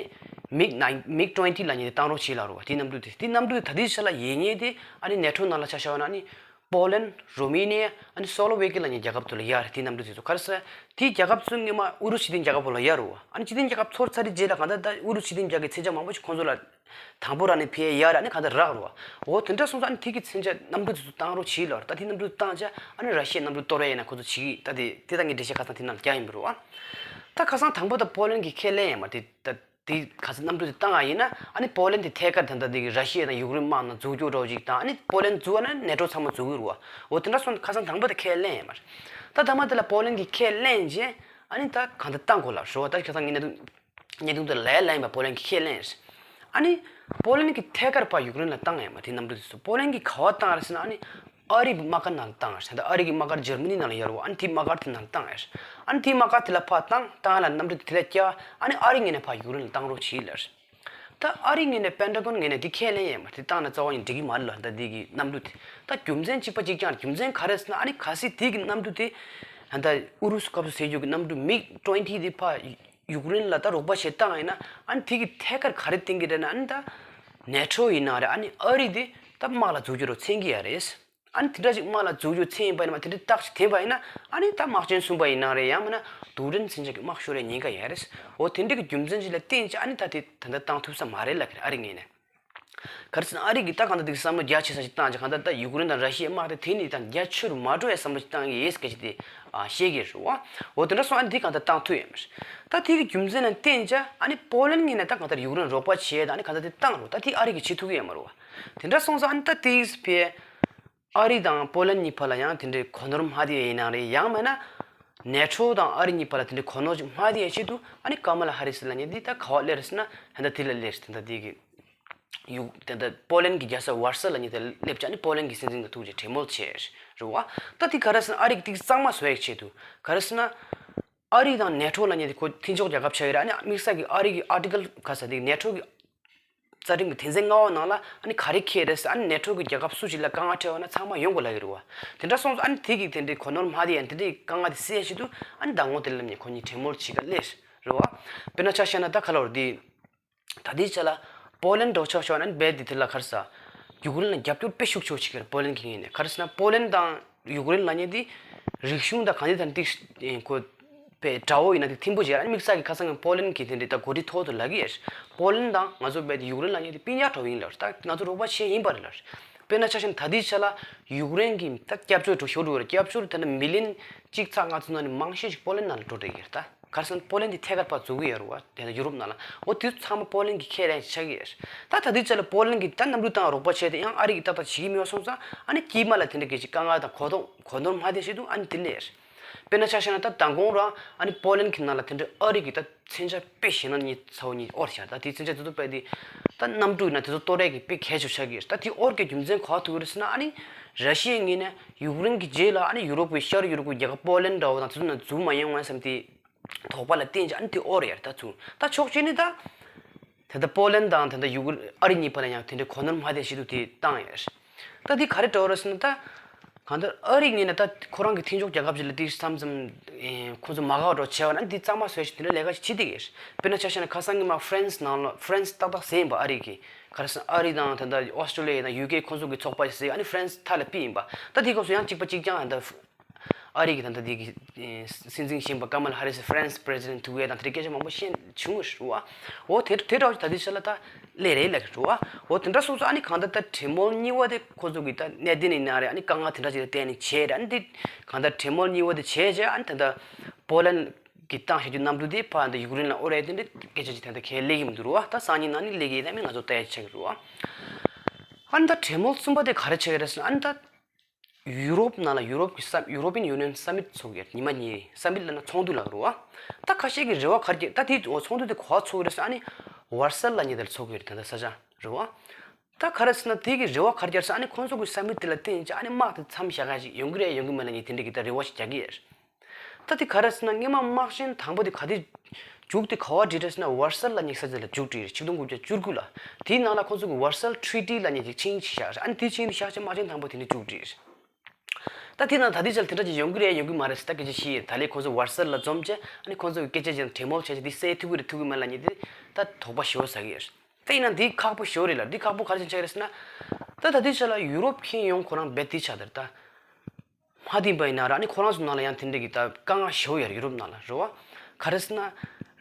མིག་ནའིན་མིག་ཊུ་ཝེན་ཊི་ལབ་མཁན་དེ་བཏང་རོགས་བྱེད་ལབ་རུ་བ། དེ་གནམ་གྲུ་དེ་དེ་གནམ་གྲུ་དེ་ད་ལྟའི་ཆ་ལ་ཡོད་མཁན་དེ་ཨ་ནི་ནེ་ཊོ་ནང་ལ་ཆ་བཞག་པ་ན་ཨ་ནི་ པོ་ལན། རོ་མེ་ནི་ཡ། ཨ་ནི་སོ་ལོ་ཝེ་ཀི་ལབ་མཁན་རྒྱལ་ཁབ་ཚོ་ལ་ཡར་རེད། དེའི་གནམ་གྲུ་དེ་ཚོ་ག་རེ་ཟེར། དེའི་རྒྱལ་ཁབ་ཚོ་སྔོན་མ་ཨུ་རུ་སུ་སྤྱི་མཐུན་རྒྱལ་ཁབ་ལ་ཡར་རེད་བ། ཨ་ནི་སྤྱི་མཐུན་རྒྱལ་ཁབ་ཚོར་ཚར་རྗེས་ལ་གང་ལྟར་ད་ཨུ་རུ་སུ་སྤྱི་མཐུན་རྒྱལ་ཁབ་ཀྱི་མཚོན་ཆ་མང་པོ་ཞིག་ཁོང་ཚོ་ལ་དང་པོ་རང་ནས་ཕེབས་ཡར་ཨ་ནི་གང་ལྟར་རག་རེད་བ། འོ་དེ་འདྲ་སོང་ཙང་ཨ་ནི་དེ་གི་མཚོན་ཆ་གནམ་གྲུ་དེ་ཚོ་བཏང་རོགས་བྱེད་ལབ། ད་དེ་གནམ་གྲུ་བཏང་བྱས་ཨ་ནི་ར་ཤི་ཡའི་གནམ་གྲུ་གཏོར་ཡ་ཡིན་ན་ཁོང་ཚོ་བྱེད་ཀྱི། ད་དེ་དེ་ད་ངས་འགྲེལ་བཤད་ཁ་སང་དེ་ནང་རྒྱག་ཡིན་པ་རེད་བ། ད་ཁ་སང་དང་པོ་ད་པོ་ལན་གྱིས་ཁས་ལེན་ཡིན་པ་དེ་ད། དེ་ག་ཚོད་གནམ་གྲུ་དེ་བཏང་ཡ་ཡིན་ན་ཨ་ནི་པོ་ལན་དེ་ཐད་ཀར་ད་ལྟ་དེ་གི་ར་ཤི་ཡ་དང་ཡུཀ་རེན་དམག་ནང་འཛུལ་རྒྱུ་འདྲ་བོ་ཅིག་དང་། ཨ་ནི་པོ་ལན་འཛུལ་བ་ན་ནེ་ཊོ་ཚང་མ་འཛུལ་གི་རེད་བ། འོ་དེ་འདྲ་སོང་ཁ་སང་དང་པོ་དེ་ཁས་ལེན་ཡིན་པ་རེད། ད་ཐ་མ་དེ་ལ་པོ་ལན་གྱིས་ཁས་ལེན་རྗེས་ཨ་ནི་ད་གང་ལྟར་བཏང་དགོས་ལབ་རེད་བ། ད་ཁ་སང་ངས་གནད་དོན་གནད་དོན་དེ་ལབ་ཡ་ལབ་ཡིན་པ། པོ་ལན་གྱིས་ཁས་ལེན་རེད། ཨ་ནི་པོ་ལན་གྱིས་ཐད་ཀར་ཕར་ཡུཀ་རེན་ལ་བཏང་ཡ་ཡིན་པ། དེ་གནམ་གྲུ་དེ་ཚོ་པོ་ལན་གྱིས་ག་པར་བཏང་རེད་ཟེར་ན་ཨ་ནི། ཨ་རི་གི་དམག་སྒར་ནང་ལ་བཏང་ཡ་རེད། ད་ཨ་རི་གི་དམག་སྒར་འཇར་མ་ནི་ནང་ལ་ཡོད་རེད་བ། ཨ་ནི་དེའི་དམག་སྒར་དེ་ནང་ལ་བཏང་ཡ་རེད། ཨ་ནི་དེའི་དམག་སྒར་དེ་ལ་ཕར་བཏང་བཏང་ཡ་ལ་གནམ་གྲུ་དེ་དེ་ལ་བཀྱག་ཨ་ནི་ཨ་རི་ངོས་ནས་ཕར་ཡུཀ་རེན་ལ་བཏང་རོགས་བྱེད་ལབ་རེད། ད་ཨ་རི་ངོས་ནས་པེན་ཊ་གོན་ངོས་ནས་དེ་ཁས་ལེན་ཡས་མ་རེད། དེ་བཏང་ན་རྩ་བ་ནས་འགྲིག་གི་མ་རེད་ལབ། ད་དེ་གི་གནམ་གྲུ་དེ་ད་རྒྱུ་མཚན་གཅིག་པ་གཅིག་རྐྱང་རེད། རྒྱུ་མཚན་ག་རེ་ཟེར་ན་ཨ་ནི་གལ་སྲིད་དེ་གི་གནམ་གྲུ་དེ་ད་ལྟ་ཨུ་རུ་སུ་སྐབས་སུ་ཟེར་རྒྱུ་གི་གནམ་གྲུ་མིག་ཊུ་ཝེན་ཊི་དེ་ཕར་ཡུཀ་རེན་ལ་ད་རོགས་པ་བྱེད་བཏང་ཡིན་ན་ཨ་ནི་དེ་གི་ཐད་ཀར་ག་རེ་བསྟན་གྱི་རེད་ན་ཨ་ནི་ད་ནེ་ཊོ་ཡིན་ན་རེད། ཨ་ནི་ཨ་རི་དེ་ད་དམག་ལ་འཛུལ་རྒྱུ་རོ་མཚོན་གྱི་ཡ་རེད། ཨ་ནི་དེ་འདྲ་ཅིག་དམག་ལ་འཛུལ་རྒྱུ་མཚོན་ཡིན་པ་ཡིན་ན་མ་དེ་འདྲ་རྟགས་ཤིག་བསྟན་པ་ཡིན་ན་ཨ་ནི་ད་དམག་ཆེན་གསུམ་པ་ཡིན་ན་རེད། ཡང་མིན་ན་རྡུལ་ཕྲན་མཚོན་ཆ་གི་དམག་ཤོར་ཡའི་ཉེན་ཁ་ཡོད་རེད། འོ་དེ་འདྲ་གི་རྒྱུ་མཚན་ཅིག་ལ་བརྟེན་ཅིག་ཨ་ནི་ད་དེ་ད་ལྟ་བཏང་ཐུབ་ས་མ་རེད་ལབ་ཀྱི་རེད་ཨ་རི་ངོས་ནས། ག་རེ་ཟེར་ན་ཨ་རི་གིས་ད་གང་ལྟར་དེ་གི་བསམ་བློ་རྒྱ་ཆེ་ས་ཞིག་བཏང་ཅིག་གང་ལྟར་ད་ཡུཀ་རེན་དང་ར་ཤི་ཡའི་དམག་དེ་དེ་ནས་ད་རྒྱ་ཆེ་རུ་མ་འགྲོ་ཡའི་བསམ་བློ་ཞིག་བཏང་གི་ཡོད་སྐད་ཆ་དེ་ཨ་བཤད་ཀྱི་རེད་བ། འོ་དེ་འདྲ་སོང་ཨ་ནི་དེ་གང་ལྟར་བཏང་ཐུབ་ཡོད་མ་རེད། ད་དེ་གི་རྒྱུ་མཚན་ལ་བརྟེན་ཅིག་ཨ་ནི་པོ་ལན་ངོས་ནས་ད་གང་ལྟར་ཡུཀ་རེན་རོགས་པ་བྱས་ད་ཨ་ནི་གང་ལྟར་དེ་བཏང་རོགས། ད་དེ་ཨ་རི་གིས་བྱེད་ཐུབ་ཀྱི་ཡོད་མ་རེད་བ། དེ་འདྲ་སོང་ཙང་ཨ་ནི་ད་དེ་ཕི་ཨ་རི་དང་པོ་ལན་གཉིས་བར་ལ་ཡང་དེ་འདྲའི་གོ་ནོར་མ་བསྡད་ཡིན་ནའང་རེད། ཡང་མིན་ན་ནེ་ཊོ་དང་ཨ་རི་གཉིས་བར་ལ་དེ་འདྲའི་གོ་ནོར་ཅིག་མ་བསྡད་ཡའི་ཆེད་དུ་ཨ་ནི་ཀ་མ་ལ་ཧ་རི་སི་ལབ་མཁན་འདི་ད་ག་པར་སླེབས་རེད་ཟེར་ན་ད་ལྟ་དེ་ལ་སླེབས་རེད། ད་ལྟ་དེ་གི་ཡུ་ད་ལྟ་པོ་ལན་གྱི་རྒྱལ་ས་ཝར་སལ་ལབ་མཁན་དེ་ལ་སླེབས་བྱས་ཨ་ནི་པོ་ལན་གྱི་སྲིད་འཛིན་དང་ཐུག་བྱས་གྲོས་མོལ་བྱས་རེད་བ། ད་དེ་ག་རེ་ཟེར་ན་ཨ་རི་གི་ཏིག་གཙང་མ་བཟོ་ཡའི་ཆེད་དུ་ག་རེ་ཟེར་ན། ཨ་རི་དང་ནེ་ཊོ་ལབ་མཁན་དེ་ཁོ་མཐུན་ཕྱོགས་རྒྱལ་ཁབ་ཆགས་ཡོད་རེད། ཨ་ནི་དམིགས་བསལ་གྱི་ཨ་རི་གི་ཨར་ཊི་ཀལ་ག་ཟེར་དེ་ནེ་ཊོ་གི་རྩ་ཁྲིམས་ཀྱི་དོན་ཚན་ལྔ་པ་ནང་ལ་ཨ་ནི་ག་རེ་འཁོད་རེད་ཟེར། ཨ་ནི་ནེ་ཊོ་གི་རྒྱལ་ཁབ་སུ་ཞིག་ལ་དཀའ་ངལ་འཕྲད་པ་ན་ཚང་མ་ཡོང་དགོས་ལབ་ཀྱི་རེད་བ། དེ་འདྲ་སོང་ཙང་ཨ་ནི་དེ་གི་དེ་འདྲའི་གོ་ནོར་མ་བསྡད་ཡ་དེ་འདྲའི་དཀའ་ངལ་དེ་སེལ་ཡ་ཆེད་དུ་ཨ་ནི་མདང་དགོང་དེ་ལབ་མཁན་ཁོ་གཉིས་གྲོས་མོལ་བྱེད་ག་སླེབས་རེད་བ། དཔེར་ན་ཆ་བཞག་ན་ད་ག་ལབ་རེད་དེ། ད་ལྟའི་ཆ་ལ་པོ་ལན་འདྲ་བོ་ཆ་བཞག་ན་རྦད་དེ་དེ་ལ་ག་རེ་ཟེར། ཡུཀ་རེན་ལ་རྒྱབ་སྐྱོར་དཔེ་ཤུགས་ཆེ་བོ་བྱེད་ཀྱི་རེད་པོ་ལན་གྱི་ངོས་ནས། ག་རེ་ཟེར་ན་པོ་ལན་དང་ཡུཀ་རེན་ལབ་མཁན་དེ་རིག་གཞུང་དང་གང་ཅི་དང་ཏིག་ཁོ་པའི་དགྲ་བོ་ཡིན་ན་དེ་ཐིམ་པོ་བྱས། ཨ་ནི་དམིགས་བསལ་གྱི་ཁ་སང་གི་པོ་ལན་གྱི་དེ་འདྲའི་ད་འགོ་ཁྲིད་ཐོག་ཏུ་ལབ་ཀྱི་ཡོད། པོ་ལན་དང་ང་ཚོ་རྦད་དེ་ཡུཀ་རེན་ལབ་མཁན་དེ་སྤུན་ཀྱག་འདྲ་བོ་ཡིན་ལབ་རེད། ད་ང་ཚོ་རོགས་པ་བྱས་ཡིན་པ་རེད་ལབ་རེད། དཔེར་ན་ཆ་བཞག་ན་ད་ལྟའི་ཆ་ལ་ཡུཀ་རེན་གྱི་ད་སྐྱབས་བཅོལ་འགྲོ་ཤོར་འགྲོ་རེད། སྐྱབས་བཅོལ་ད་ནི་མི་ལི་ཡོན་གཅིག་ཚེག་ལྔ་བཅུ་ནང་ནས་མང་ཤོས་ཤིག་པོ་ལན་ནང་ལ་འགྲོ་བསྡད་ཀྱི་རེད་ད། ག་རེ་ཟེར་ན་པོ་ལན་དེ་ཐད་ཀར་ཕར་འཛུལ་གྱི་ཡོད་རེད་བ། དེ་ནས་ཡུ་རོབ་ནང་ལ། འོ་དེ་ཚོ་ཚང་མ་པོ་ལན་གྱི་ཁས་ལེན་ཆགས་ཀྱི་ཡོད་རེད། ད་ད་ལྟའི་ཆ་ལ་པོ་ལན་གྱིས་ད་གནམ་གྲུ་བཏང་རོགས་པ་བྱས་ཏེ་ཡང་ཨ་རི་གིས་ཏག་ཏག་བྱེད་ཀྱི་མེད་པ་སོང་ཙང་ཨ་ནི་དཀྱིལ་མ་ལ་དེ་འདྲ་གི་ཅིག་དཀའ་ངལ་དང་གོ་རྟོགས་གོ་ནོར་མ་བསྡད་ཆེད་དུ་ཨ་ནི་དེ་སླེབས་རེད། དཔེར་ན་ཆ་བཞག་ན་ད་མདང་དགོང་རང་ཨ་ནི་པོ་ལན་གྱི་ནང་ལ་དེ་འདྲ་ཨ་རི་གི་ད་མཚོན་ཆ་དཔེ་ཞེད་སྣང་གཉིས་ཚ་བོ་གཉིས་དབོར་བཞག་ད་དེའི་མཚོན་ཆ་དེ་ཚོ་དཔེ་དེ་ད་གནམ་གྲུ་ཡིན་ན་དེ་ཚོ་གཏོར་ཡས་ཀྱི་དཔེ་གལ་ཆེ་ཆགས་ཀྱི་རེད། ད་དེ་དབོར་གྱི་རྒྱུ་མཚན་ག་པར་ཐུག་གི་རེད་ཟེར་ན་ཨ་ནི་ར་ཤི་ཡའི་ངོས་ནས་ཡུཀ་རེན་གྱི་རྗེས་ལ་ཨ་ནི་ཡུ་རོབ་ཀྱི་ཤར་ཡུ་རོབ་ཀྱི་རྒྱལ་ཁབ་པོ་ལན་འདྲ་བོ་དང་དེ་ཚོ་ནང་འཛུལ་མ་ཡོང་བ་བསམ་དེ། དོགས་པ་ལ་བརྟེན་ཅིག་ཨ་ནི་དེ་དབོར་ཡོད་རེད་ད་ཚུར། ད་ཕྱོགས་གཅིག་ནས་ད། དེ་ད་པོ་ལན་དང་དེ་ད་ཡུ་གུར་ཨ་རི་གཉིས་བར་ལ་ཡང་དེ་འདྲའི་གོ་ནོར་མ་བསྡད་ཆེད་དུ་དེ་བཏང་ཡོད་རེད། ད་དེ་ག་རེ་འདྲ་བོ་རེད་ཟེར་ན་ད། གང་ལྟར་ཨ་རི་ངོས་ནས་ད་ཁོ་རང་གི་མཐུན་ཕྱོགས་རྒྱལ་ཁབ་ཅིག་ལ་དེ་མཚམས་མཚམས་ཁོ་ཚོ་མ་དགའ་བ་འདྲ་བྱས་པ་ན་དེ་གཙང་མ་བཟོ་ཡ་ཞིག་དེ་འདྲ་ལས་ཀ་ཞིག་བྱེད་བསྡད་ཀྱི་རེད། དཔེར་ན་ཆ་བཞག་ན་ཁ་སང་ཉི་མ་ཧྥ་རན་སི་ནང་ལ་ཧྥ་རན་སི་ཏག་ཏག་ཟེར་ཡིན་པ་ཨ་རི་གི། ག་རེ་ཟེར་ན་ཨ་རི་དང་ད་ལྟ་ཨོ་སི་ཀྲོ་ལི་ཡ་དང་ཡུ་ཀེ་ཁོ་ཚོ་གི་ཚོགས་པ་ཞིག་ཟེར་ཨ་ནི་ཧྥ་རན་སི་མཐའ་ལ་ཕུད་ཡིན་པ། ད་དེ་སྐབས་སུ་ཡང་གཅིག་པ་གཅིག་རྐྱང་ད། ཨ་རི་གི་ད་ལྟ་དེ་གི་སྲིད་འཛིན་གཞོན་པ་ཀ་མ་ལ་ཧ་རི་སི་ཧྥ་རན་སི་པི་རེ་སི་ཌེན་ཊི་ཐུག་ཡས་དང་དེ་འདྲའི་སྐད་ཆ་མང་པོ་བཤད་བྱུང་བ་རེད་བ། འོ་དེ་དེ་འདྲ་བ་ཞིག་ད་ལྟའི་ཆ་ལ་ད་སླེབས་རེད་ལབ་ཀྱི་རེད་བ། འོ་དེ་འདྲ་སོང་ཙང་ཨ་ནི་གང་ལྟར་ད་གྲོས་མོལ་གཉིས་པ་དེ་ཁོ་ཚོ་གི་ད་གནད་དོན་ཡིན་ན་རེད། ཨ་ནི་དཀའ་ངལ་དེ་འདྲ་ཞིག་ལ་བརྟེན་ནས་བྱས་རེད། ཨ་ནི་དེ་གང་ལྟར་གྲོས་མོལ་གཉིས་པ་དེ་བྱས་རྗེས་ཨ་ནི་ད་ལྟ་པོ་ལན་གྱིས་བཏང་བཞག་རྒྱུ་གནམ་གྲུ་དེ་ཕར་ད་ཡུཀ་རེན་ལ་དབོར་ཡས་དེ་འདྲའི་སྐད་ཆ་ཅིག་ད་ལྟ་གང་ཡང་སླེབས་ཀྱི་མི་འདུག་རེད་བ། ད་སང་ཉིན་གནངས་ཉིན་སླེབས་ཀྱི་ཡིན་ན་མིན་ང་ཚོ་ལྟ་ཡས་ཆགས་ཀྱི་རེད་བ། ཨ་ནི་ད་གྲོས་མོལ་གསུམ་པ་དེ་ག་རེ་ཆགས་ཀྱི་རེད་ཟེར་ན་ཨ་ནི་ད། ཡུ་རོབ་ནང་ལ་ཡུ་རོབ་ཀྱི་ས་ཡུ་རོ་པི་ཡན་ཡུ་ནི་ཡན་སམ་མིཊ་ཚོགས་ཀྱི་ཉི་མ་གཉིས། སམ་མིཊ་ལབ་ན་ཚོགས་འདུ་ལབ་རེད་བ། ད་ཁ་ཤས་ཀྱི་རེ་བ་ག་རེ་བརྒྱབ། ད་དེ་འོ་ཚོགས་འདུ་དེ་ག་པར་ཚོགས་ཀྱི་རེད་ཟེར་ཨ་ནི་ཝར་སལ་ལབ་མཁན་དེ་ལ་ཚོགས་ཀྱི་རེད། ད་ལྟ་ས་ཆ་རེད་བ། ད་ག་རེ་ཟེར་ན་དེ་གི་རེ་བ་ག་རེ་བརྒྱབ་ཟེར་ཨ་ནི་ཁོང་ཚོ་གི་སམ་མིཊ་དེ་ལ་བརྟེན་བྱས་ཨ་ནི་དམག་དེ་མཚམས་བཞག་ཡ་ཞིག་ཡོང་གི་རེད་ཡོང་གི་མེད་ལབ་མཁན་དེ་འདྲ་གི་ད་རེ་བ་ཞིག་རྒྱག་གི་ཡོད་རེད། ད་དེ་ག་རེ་ཟེར་ན་སྔོན་མ་དམག་ཆེན་དང་པོ་དེ་ག་དེ་མཇུག་དེ་ག་པར་བསྒྲིལ་རེད་ཟེར་ན་ཝར་སལ་ལབ་མཁན་ས་ཆ་ལ་མཇུག་བསྒྲིལ་རེད། ཆིག་སྟོང་དགུ་བརྒྱ་བཅུ་དགུ་ལ། དེའི་ནང་ལ་ཁོང་ཚོ་གི་ཝར་སལ་ཊི་རི་ཊི་ལབ་མཁན་ཅིག་ཆིངས་ཤིག་བཞག་རེད། ཨ་ནི་དེ་ཆིངས་དེ་བཞག་བྱས་དམག་ཆེན་དང་པོ་དེ་ནས་མཇུག་བསྒྲིལ་རེད། ད་དེ་ནང་ད་ལྟའི་ཆར་དེ་འདྲ་ཅིག་ཡོང་གི་རེད་ཡོང་གི་མ་རེད་ཟེར་ད་སྐད་ཆ་བཤད་ཡོད། ད་ལན་ཁོང་ཚོ་ཝར་སལ་ལ་འཛོམས་བྱས་ཨ་ནི་ཁོང་ཚོ་གི་སྐད་ཆ་ཅིག་གྲོས་མོལ་བྱས་བྱས་དེ་སེལ་ཐུབ་ཀྱི་རེད་ཐུབ་ཀྱི་མེད་ལབ་མཁན་དེ་ད་དོགས་པ་ཞེ་པོ་ཟ་གི་ཡོད་རེད། ད་ཡིན་ན་འདི་ཁག་པོ་ཞེ་པོ་རེད་ལ། འདི་ཁག་པོ་ག་རེ་བྱས་ཆགས་རེད་ཟེར་ན། ད་ད་ལྟའི་ཆ་ལ་ཡུ་རོབ་ཁྱོན་ཡོངས་ཁོ་རང་རྦད་དེ་ཆགས་དེ་རེད་ད། མ་བསྟན་པ་ཡིན་ན་ར། ཨ་ནི་ཁོ་རང་ཚོ་ནང་ལ་ཡང་དེ་འདྲ་གི་ད་དཀའ་ངལ་ཞེ་པོ་ཡོད་རེད། ཡུ་རོབ་ནང་ལ་རེད་བ། ག་རེ་ཟེར་ན།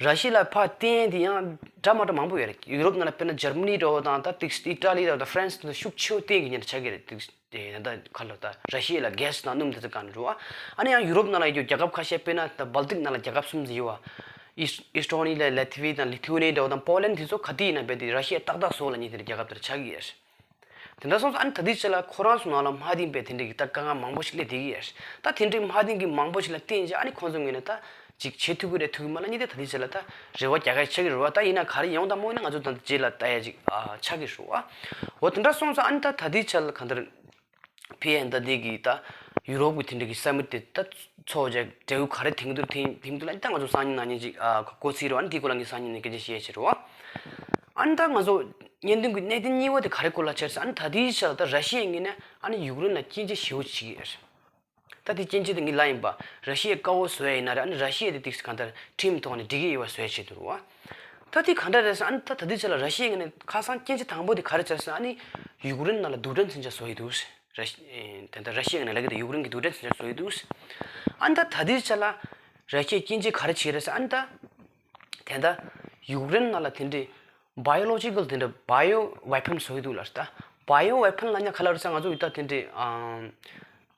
ར་ཤི་ཡ་ལ་ཕར་བརྟེན་དེ་ཡང་འདྲ་མ་འདྲ་མང་པོ་ཡོད་རེད། ཡུ་རོབ་ནང་ལ་དཔེར་ན་འཇར་མ་ནི་འདྲ་བོ་དང་། ད་ཏིག་ཨི་ཊ་ལི་འདྲ་བོ་དང་ཧྥ་རན་སི་འདྲ་བོ་ཤུགས་ཆེ་བོ་བརྟེན་གི་ཉེན་ཆགས་ཀྱི་རེད། ཏིག་དེ་ད་ཁ་ལོ་ད་ར་ཤི་ཡ་ལ་གྷེ་སི་དང་སྣུམ་དེ་ཚོ་ག་ནས་འགྲོ་བ། ཨ་ནི་ཡང་ཡུ་རོབ་ནང་ལ་ཡོད་རྒྱལ་ཁབ་ཁ་ཤས། དཔེར་ན་ད་བལ་ཏིག་ནང་ལ་རྒྱལ་ཁབ་གསུམ་ཙམ་ཡོད་བ། ཨིས་ཨིས་ཊོ་ནི་ལ་ལ་ཐི་ཝི་དང་ལི་ཐུ་ཝེ་ནི་འདྲ་བོ་དང་པོ་ལན་དེ་ཚོ་ག་དུས་ཡིན་ན་རྦད་དེ་ར་ཤི་ཡ་ཏག་ཏག་བཟོ་ལབ་མཁན་དེ་འདྲ་རྒྱལ་ཁབ་དེ་འདྲ་ཆགས་ཀྱི་ཡོད་རེད། དེ་འདྲ་སོང་ཙང་ཨ་ནི་ད་ལྟའི་ཆ་ལ་ཁོ་རང་ཚོ་ནང་ལ་མ་བསྟན་པའི་དེ་འདྲ་གི་ད་དཀའ་ངལ་མང་པོ་ཞིག་སླེབས་བསྡད་ཀྱི་ཡོད་རེད། ད་དེ་འདྲའི་མ་བསྟན་གྱི་མང་པོ་ཞིག་ལ་བརྟེན་བྱས་ཨ་ནི་ཁོང་ཚོ་ངོས་ནས་ད་ཅིག་བྱེད་ཐུབ་ཀྱི་རེད་ཐུབ་ཀྱི་མ་རེད་ལབ་མཁན་དེ་ད་ལྟའི་ཆ་ལ་ད་རེ་བ་རྒྱག་ག་ཆགས་ཀྱི་རེད་བ། ད་ཡིན་ན་ག་རེ་ཡོང་དང་མ་ཡོང་ན་ང་ཚོ་ད་ལྟ་རྗེས་ལ་ལྟ་ཡ་ཅིག་ཨ་ཆགས་ཀྱི་རེད་བ། འོ་དེ་འདྲ་སོང་ཙང་ཨ་ནི་ད་ད་ལྟའི་ཆ་ལ་གང་ལྟར་ཕི་ཨེན་ད་འདི་གི་ད་ཡུ་རོབ་ཀྱི་དེ་འདྲ་གི་ས་མིཊ་དེ་ད་ཚོགས་བྱས་འབྲས་བུ་ག་རེ་ཐོན་གྱི་འདུག་ཐོན་ཐོན་གྱི་འདུག་ལབ་ད་ང་ཚོ་སང་ཉིན་གནངས་ཉིན་ཅིག་ཨ་གོ་སྲིད་རེད་བ། ཨ་ནི་དེའི་སྐོར་ལ་ངས་སང་ཉིན་ནས་སྐད་ཆ་བཤད་ཡ་བྱེད་རེད་བ། ཨ་ནི་ད་ང་ཚོ་བརྙན་ཐུང་གི་གནད་དོན་གཉིས་པ་དེ་ག་རེ་སྐོར་ལ་བྱས་ཟེར། ཨ་ནི་ད་ལྟའི་ཆར་ད་ར་ཤི་ཡའི་ངོས་ནས་ཨ་ནི་ཡུཀ་རེན་ལ་སྐྱོན་བརྗོད་ཞེ་པོ་བྱེད་ཀྱི་ཡོད་རེད། ད་དེ་སྐྱོན་བརྗོད་དེ་ངས་ལབ་ཡིན་པ། ར་ཤི་ཡས་དཀར་པོ་བཟོ་ཡ་ཡིན་ན་རེད། ཨ་ནི་ར་ཤི་ཡས་དེ་ཏིག་སེ་གང་ལྟར་ཁྲིམས་ཐོག་ནས་འགྲིག་གི་ཡོད་པ་བཟོ་ཡ་བྱེད་འདུག་རེད་བ། ད་དེ་ག་འདྲ་རེད་ཟེར། ཨ་ནི་ད་ད་ལྟའི་ཆར་ལ་ར་ཤི་ཡའི་ངོས་ནས་ཁ་སང་སྐྱོན་བརྗོད་དང་པོ་དེ་ག་རེ་བྱས་ཟེར། ཨ་ནི་ཡུཀ་རེན་ནང་ལ་རྡུལ་ཕྲན་མཚོན་ཆ་བཟོ་ཡི་འདུག་ཟེར། ར་ཤི་ཨེ་ད་ལྟ་ར་ཤི་ཡའི་ངོས་ནས་ལབ་ཀྱི་འདུག་ཡུཀ་རེན་གྱི་རྡུལ་ཕྲན་མཚོན་ཆ་བཟོ་ཡི་འདུག་ཟེར། ཨ་ནི་ད་ད་ལྟའི་ཆར་ལ་ར་ཤི་ཡས་སྐྱོན་བརྗོད་ག་རེ་བྱས་རེད་ཟེར། ཨ་ནི་ད་དེ་ད་ཡུཀ་རེན་ནང་ལ་དེ་འདྲའི་བ་ཡོ་ལོ་ཇི་ཀལ་དེ་འདྲ་བ་ཡོ་ཝེ་པན་བཟོ་གི་འདུག་ལབ་ད། བ་ཡོ་ཝེ་པན་ལབ་ན་ག་རེ་རེད་ཟེར། ང་ཚོ་ཡིན་ད་དེ་འདྲའི་ཨམ་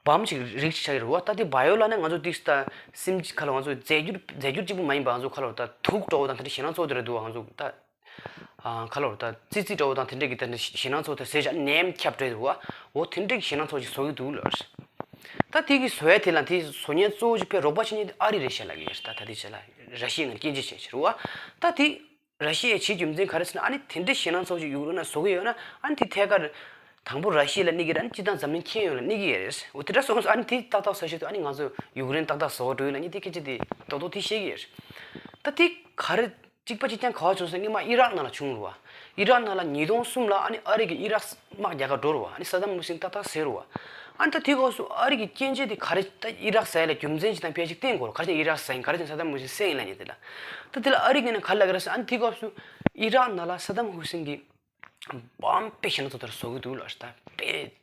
བམ་ཅིག་རིགས་ཅིག་ཆགས་ཀྱི་རེད་བ། ད་དེ་བ་ཡོ་ལབ་ན་ང་ཚོ་ཏིག་སེ་ད་སེམས་ཀྱི་ཁ་ལ་ང་ཚོ་རྫས་འགྱུར་རྫས་འགྱུར་གཅིག་པུ་མ་ཡིན་པ། ང་ཚོ་ཁ་ལ་ད་དུག་འདྲ་བོ་དང་དེ་འདྲ་ཞེད་སྣང་ཚ་བོ་དེ་འདྲ་འདུག་བ། ང་ཚོ་ད་ཨ་ཁ་ལ་ད་ཙི་ཙི་འདྲ་བོ་དང་དེ་འདྲ་གི་དེ་འདྲ་ཞེད་སྣང་ཚ་བོ་དེ་ཟས་ཅིག་ནད་ཁྱབ་འདྲ་བོ་འདུག་བ། འོ་དེ་འདྲ་གི་ཞེད་སྣང་ཚ་བོ་ཅིག་བཟོ་གི་འདུག་ལབ། ད་དེ་གི་བཟོ་ཡ་དེ་ལ་དེ་བཟོ་མཁན་གཙོ་བོ་ཅིག་ཕར་རོགས་པ་བྱེད་མཁན་དེ་ཨ་རི་རེད་ཤག་ལབ་ཀྱི་ཡོད་རེད། ད་ད་ལྟའི་ཆ་ལ་ར་ཤི་ཡའི་ངོས་ནས་སྐྱོན་བརྗོད་བྱས་བྱས་རེད་བ། ད་དེ་ར་ཤི་ཡས་བྱེད་རྒྱུ་མཚན་ག་རེ་ཟེར་ན། ཨ་ནི་དེ་འདྲའི་ཞེད་སྣང་ཚ་བོ་ཅིག་ཡུཀ་རེན་ལ་བཟོ་གི་ཡོད་ན། ཨ་ནི་དེ་ཐད་ཀར་དང་པོ་ར་ཤི་ཡ་ལ་གནོད་ཀྱི་རེད། ཨ་ནི་སྤྱིར་བཏང་འཛམ་གླིང་ཁྱོན་ཡོངས་ལ་གནོད་ཀྱི་ཡོད་རེད། འོ་དེ་འདྲ་སོང་ཙང་ཨ་ནི་དེ་ཏག་ཏག་བཟོ་ཆེད་དུ་ཨ་ནི་ང་ཚོ་ཡུཀ་རེན་ཏག་ཏག་བཟོ་འགྲོ་ཡོད་ལབ་མཁན་དེ་སྐད་ཆ་དེ་རྡོག་རྡོག་དེ་བཤད་ཀྱི་ཡོད་རེད། ད་དེ་ག་རེ་གཅིག་པ་གཅིག་རྐྱང་ག་པར་བྱུང་ཟེར་ན། སྔོན་མ་ཨི་རག་ནང་ལ་བྱུང་རེད་བ། ཨི་རག་ནང་ལ་ཉིས་སྟོང་གསུམ་ལ་ཨ་ནི་ཨ་རི་གིས་ཨི་རག་དམག་རྒྱག་ག་འགྲོ་རེད་བ། ཨ་ནི་ས་དམ་ཧུ་སིན་ཏག་ཏག་བསད་རེད་བ། ཨ་ནི་ད་དེ་སྐབས་སུ་ཨ་རི་གི་སྐྱོན་བརྗོད་དེ་ག་རེ། ད་ཨི་རག་བསད་ཡ་ལ་རྒྱུ་མཚན་ཅིག་དང་ཕལ་ཆེར་བསྟན་དགོས་རེད། ག་རེ་བྱས་ན་ཨི་རག་བསད་ཡིན། ག་རེ་བྱས་ན་ས་དམ་ཧུ་སིན་བསད་ཡིན་ལབ་མཁན་དེ་ལ། ད་དེ་ལ་ཨ་རི་གིས་ནི་ག་རེ་ལབ་ཀྱི་རེད་ཟེར། ཨ་ནི་དེ་སྐབས་སུ་ཨི་རག་ནང་ལ་ས་དམ་ཧུ་སིན་གྱི་བམ་དཔེ་ཞེད་སྣང་ཚ་བོ་དེ་འདྲ་བཟོ་གི་འདུག་ལབ་ད། དཔེ་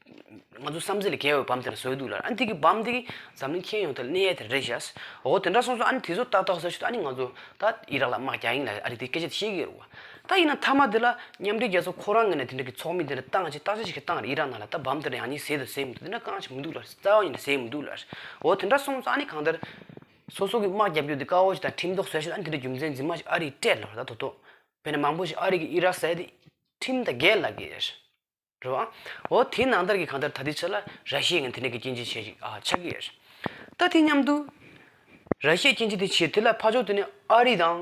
ང་ཚོ་བསམ་ཚུལ་ལས་བརྒལ་བའི་བམ་དེ་འདྲ་བཟོ་གི་འདུག་ལབ། ཨ་ནི་དེ་གི་བམ་དེ་གིས་འཛམ་གླིང་ཁྱོན་ཡོངས་དེ་ལ་གནོད་ཡ་དེ་རེད་ཤག་འོ་དེ་འདྲ་སོང་ཙང་ཨ་ནི་དེ་ཚོ་ཏག་ཏག་བཟོ་ཆེད་དུ་ཨ་ནི་ང་ཚོ་ད་ཨི་རག་ལ་དམག་རྒྱག་ཡིན་ལབ། ཨ་རི་དེ་སྐད་ཆ་དེ་བཤད་ཀྱི་ཡོད་རེད་བ། ད་ཡིན་ན་མཐའ་མ་དེ་ལ་མཉམ་འབྲེལ་རྒྱལ་ཚོགས་ཁོ་རང་ངོས་ནས་དེ་འདྲ་གི་ཚོགས་མི་དེ་འདྲ་བཏང་བྱས་བརྟག་དཔྱད་བྱེད་མཁན་བཏང་རེད། ཨི་རག་ནང་ལ་ད་བམ་དེ་འདྲ་ཡང་སྙིང་བཟོས་དང་བཟོས་མི་འདུག་དེ་འདྲ་གང་ཞིག་མི་འདུག་ལབ། རྩ་བ་ཉིད་ནས་བཟོས་མི་འདུག་ལབ། འོ་དེ་འདྲ་སོང་ཙང་ཨ་ནི་གང་ལྟར་སོ་སོ་གི་དམག་རྒྱག་རྒྱུ་དེ་དཀའ་བ་ཞིག་དང་ཁྲིམས་གཏོགས་བཟོ་ཆེད་ཨ་ནི་དེ་འདྲ་རྒྱུ་མཚན་རྫུན་མ་ཞིག་ཨ་རིས་སྤྲད་ལབ་རེད། ད་དོ་དོ་དཔེར་ན་མང་པོ་ཞིག་ཨ་རི་གིས་ཨི་རག་བསད་དེ་ཁྲིམས་དང་འགལ་ལབ་ཀྱི་རེད་བ། འོ་དེ་ནང་ལྟར་གྱི་གང་ལྟར་ད་ལྟའི་ཆ་ལ་ར་ཤི་ཡའི་ངོས་ནས་དེ་འདྲ་གི་སྐྱོན་བརྗོད་བྱས་ཤིག་ཨ་ཆགས་ཀྱི་ཡོད་རེད། ད་དེ་མཉམ་དུ་ར་ཤི་ཡའི་སྐྱོན་བརྗོད་དེ་བྱས། དེ་ལ་ཕར་ཕྱོགས་དེ་ནས་ཨ་རི་དང་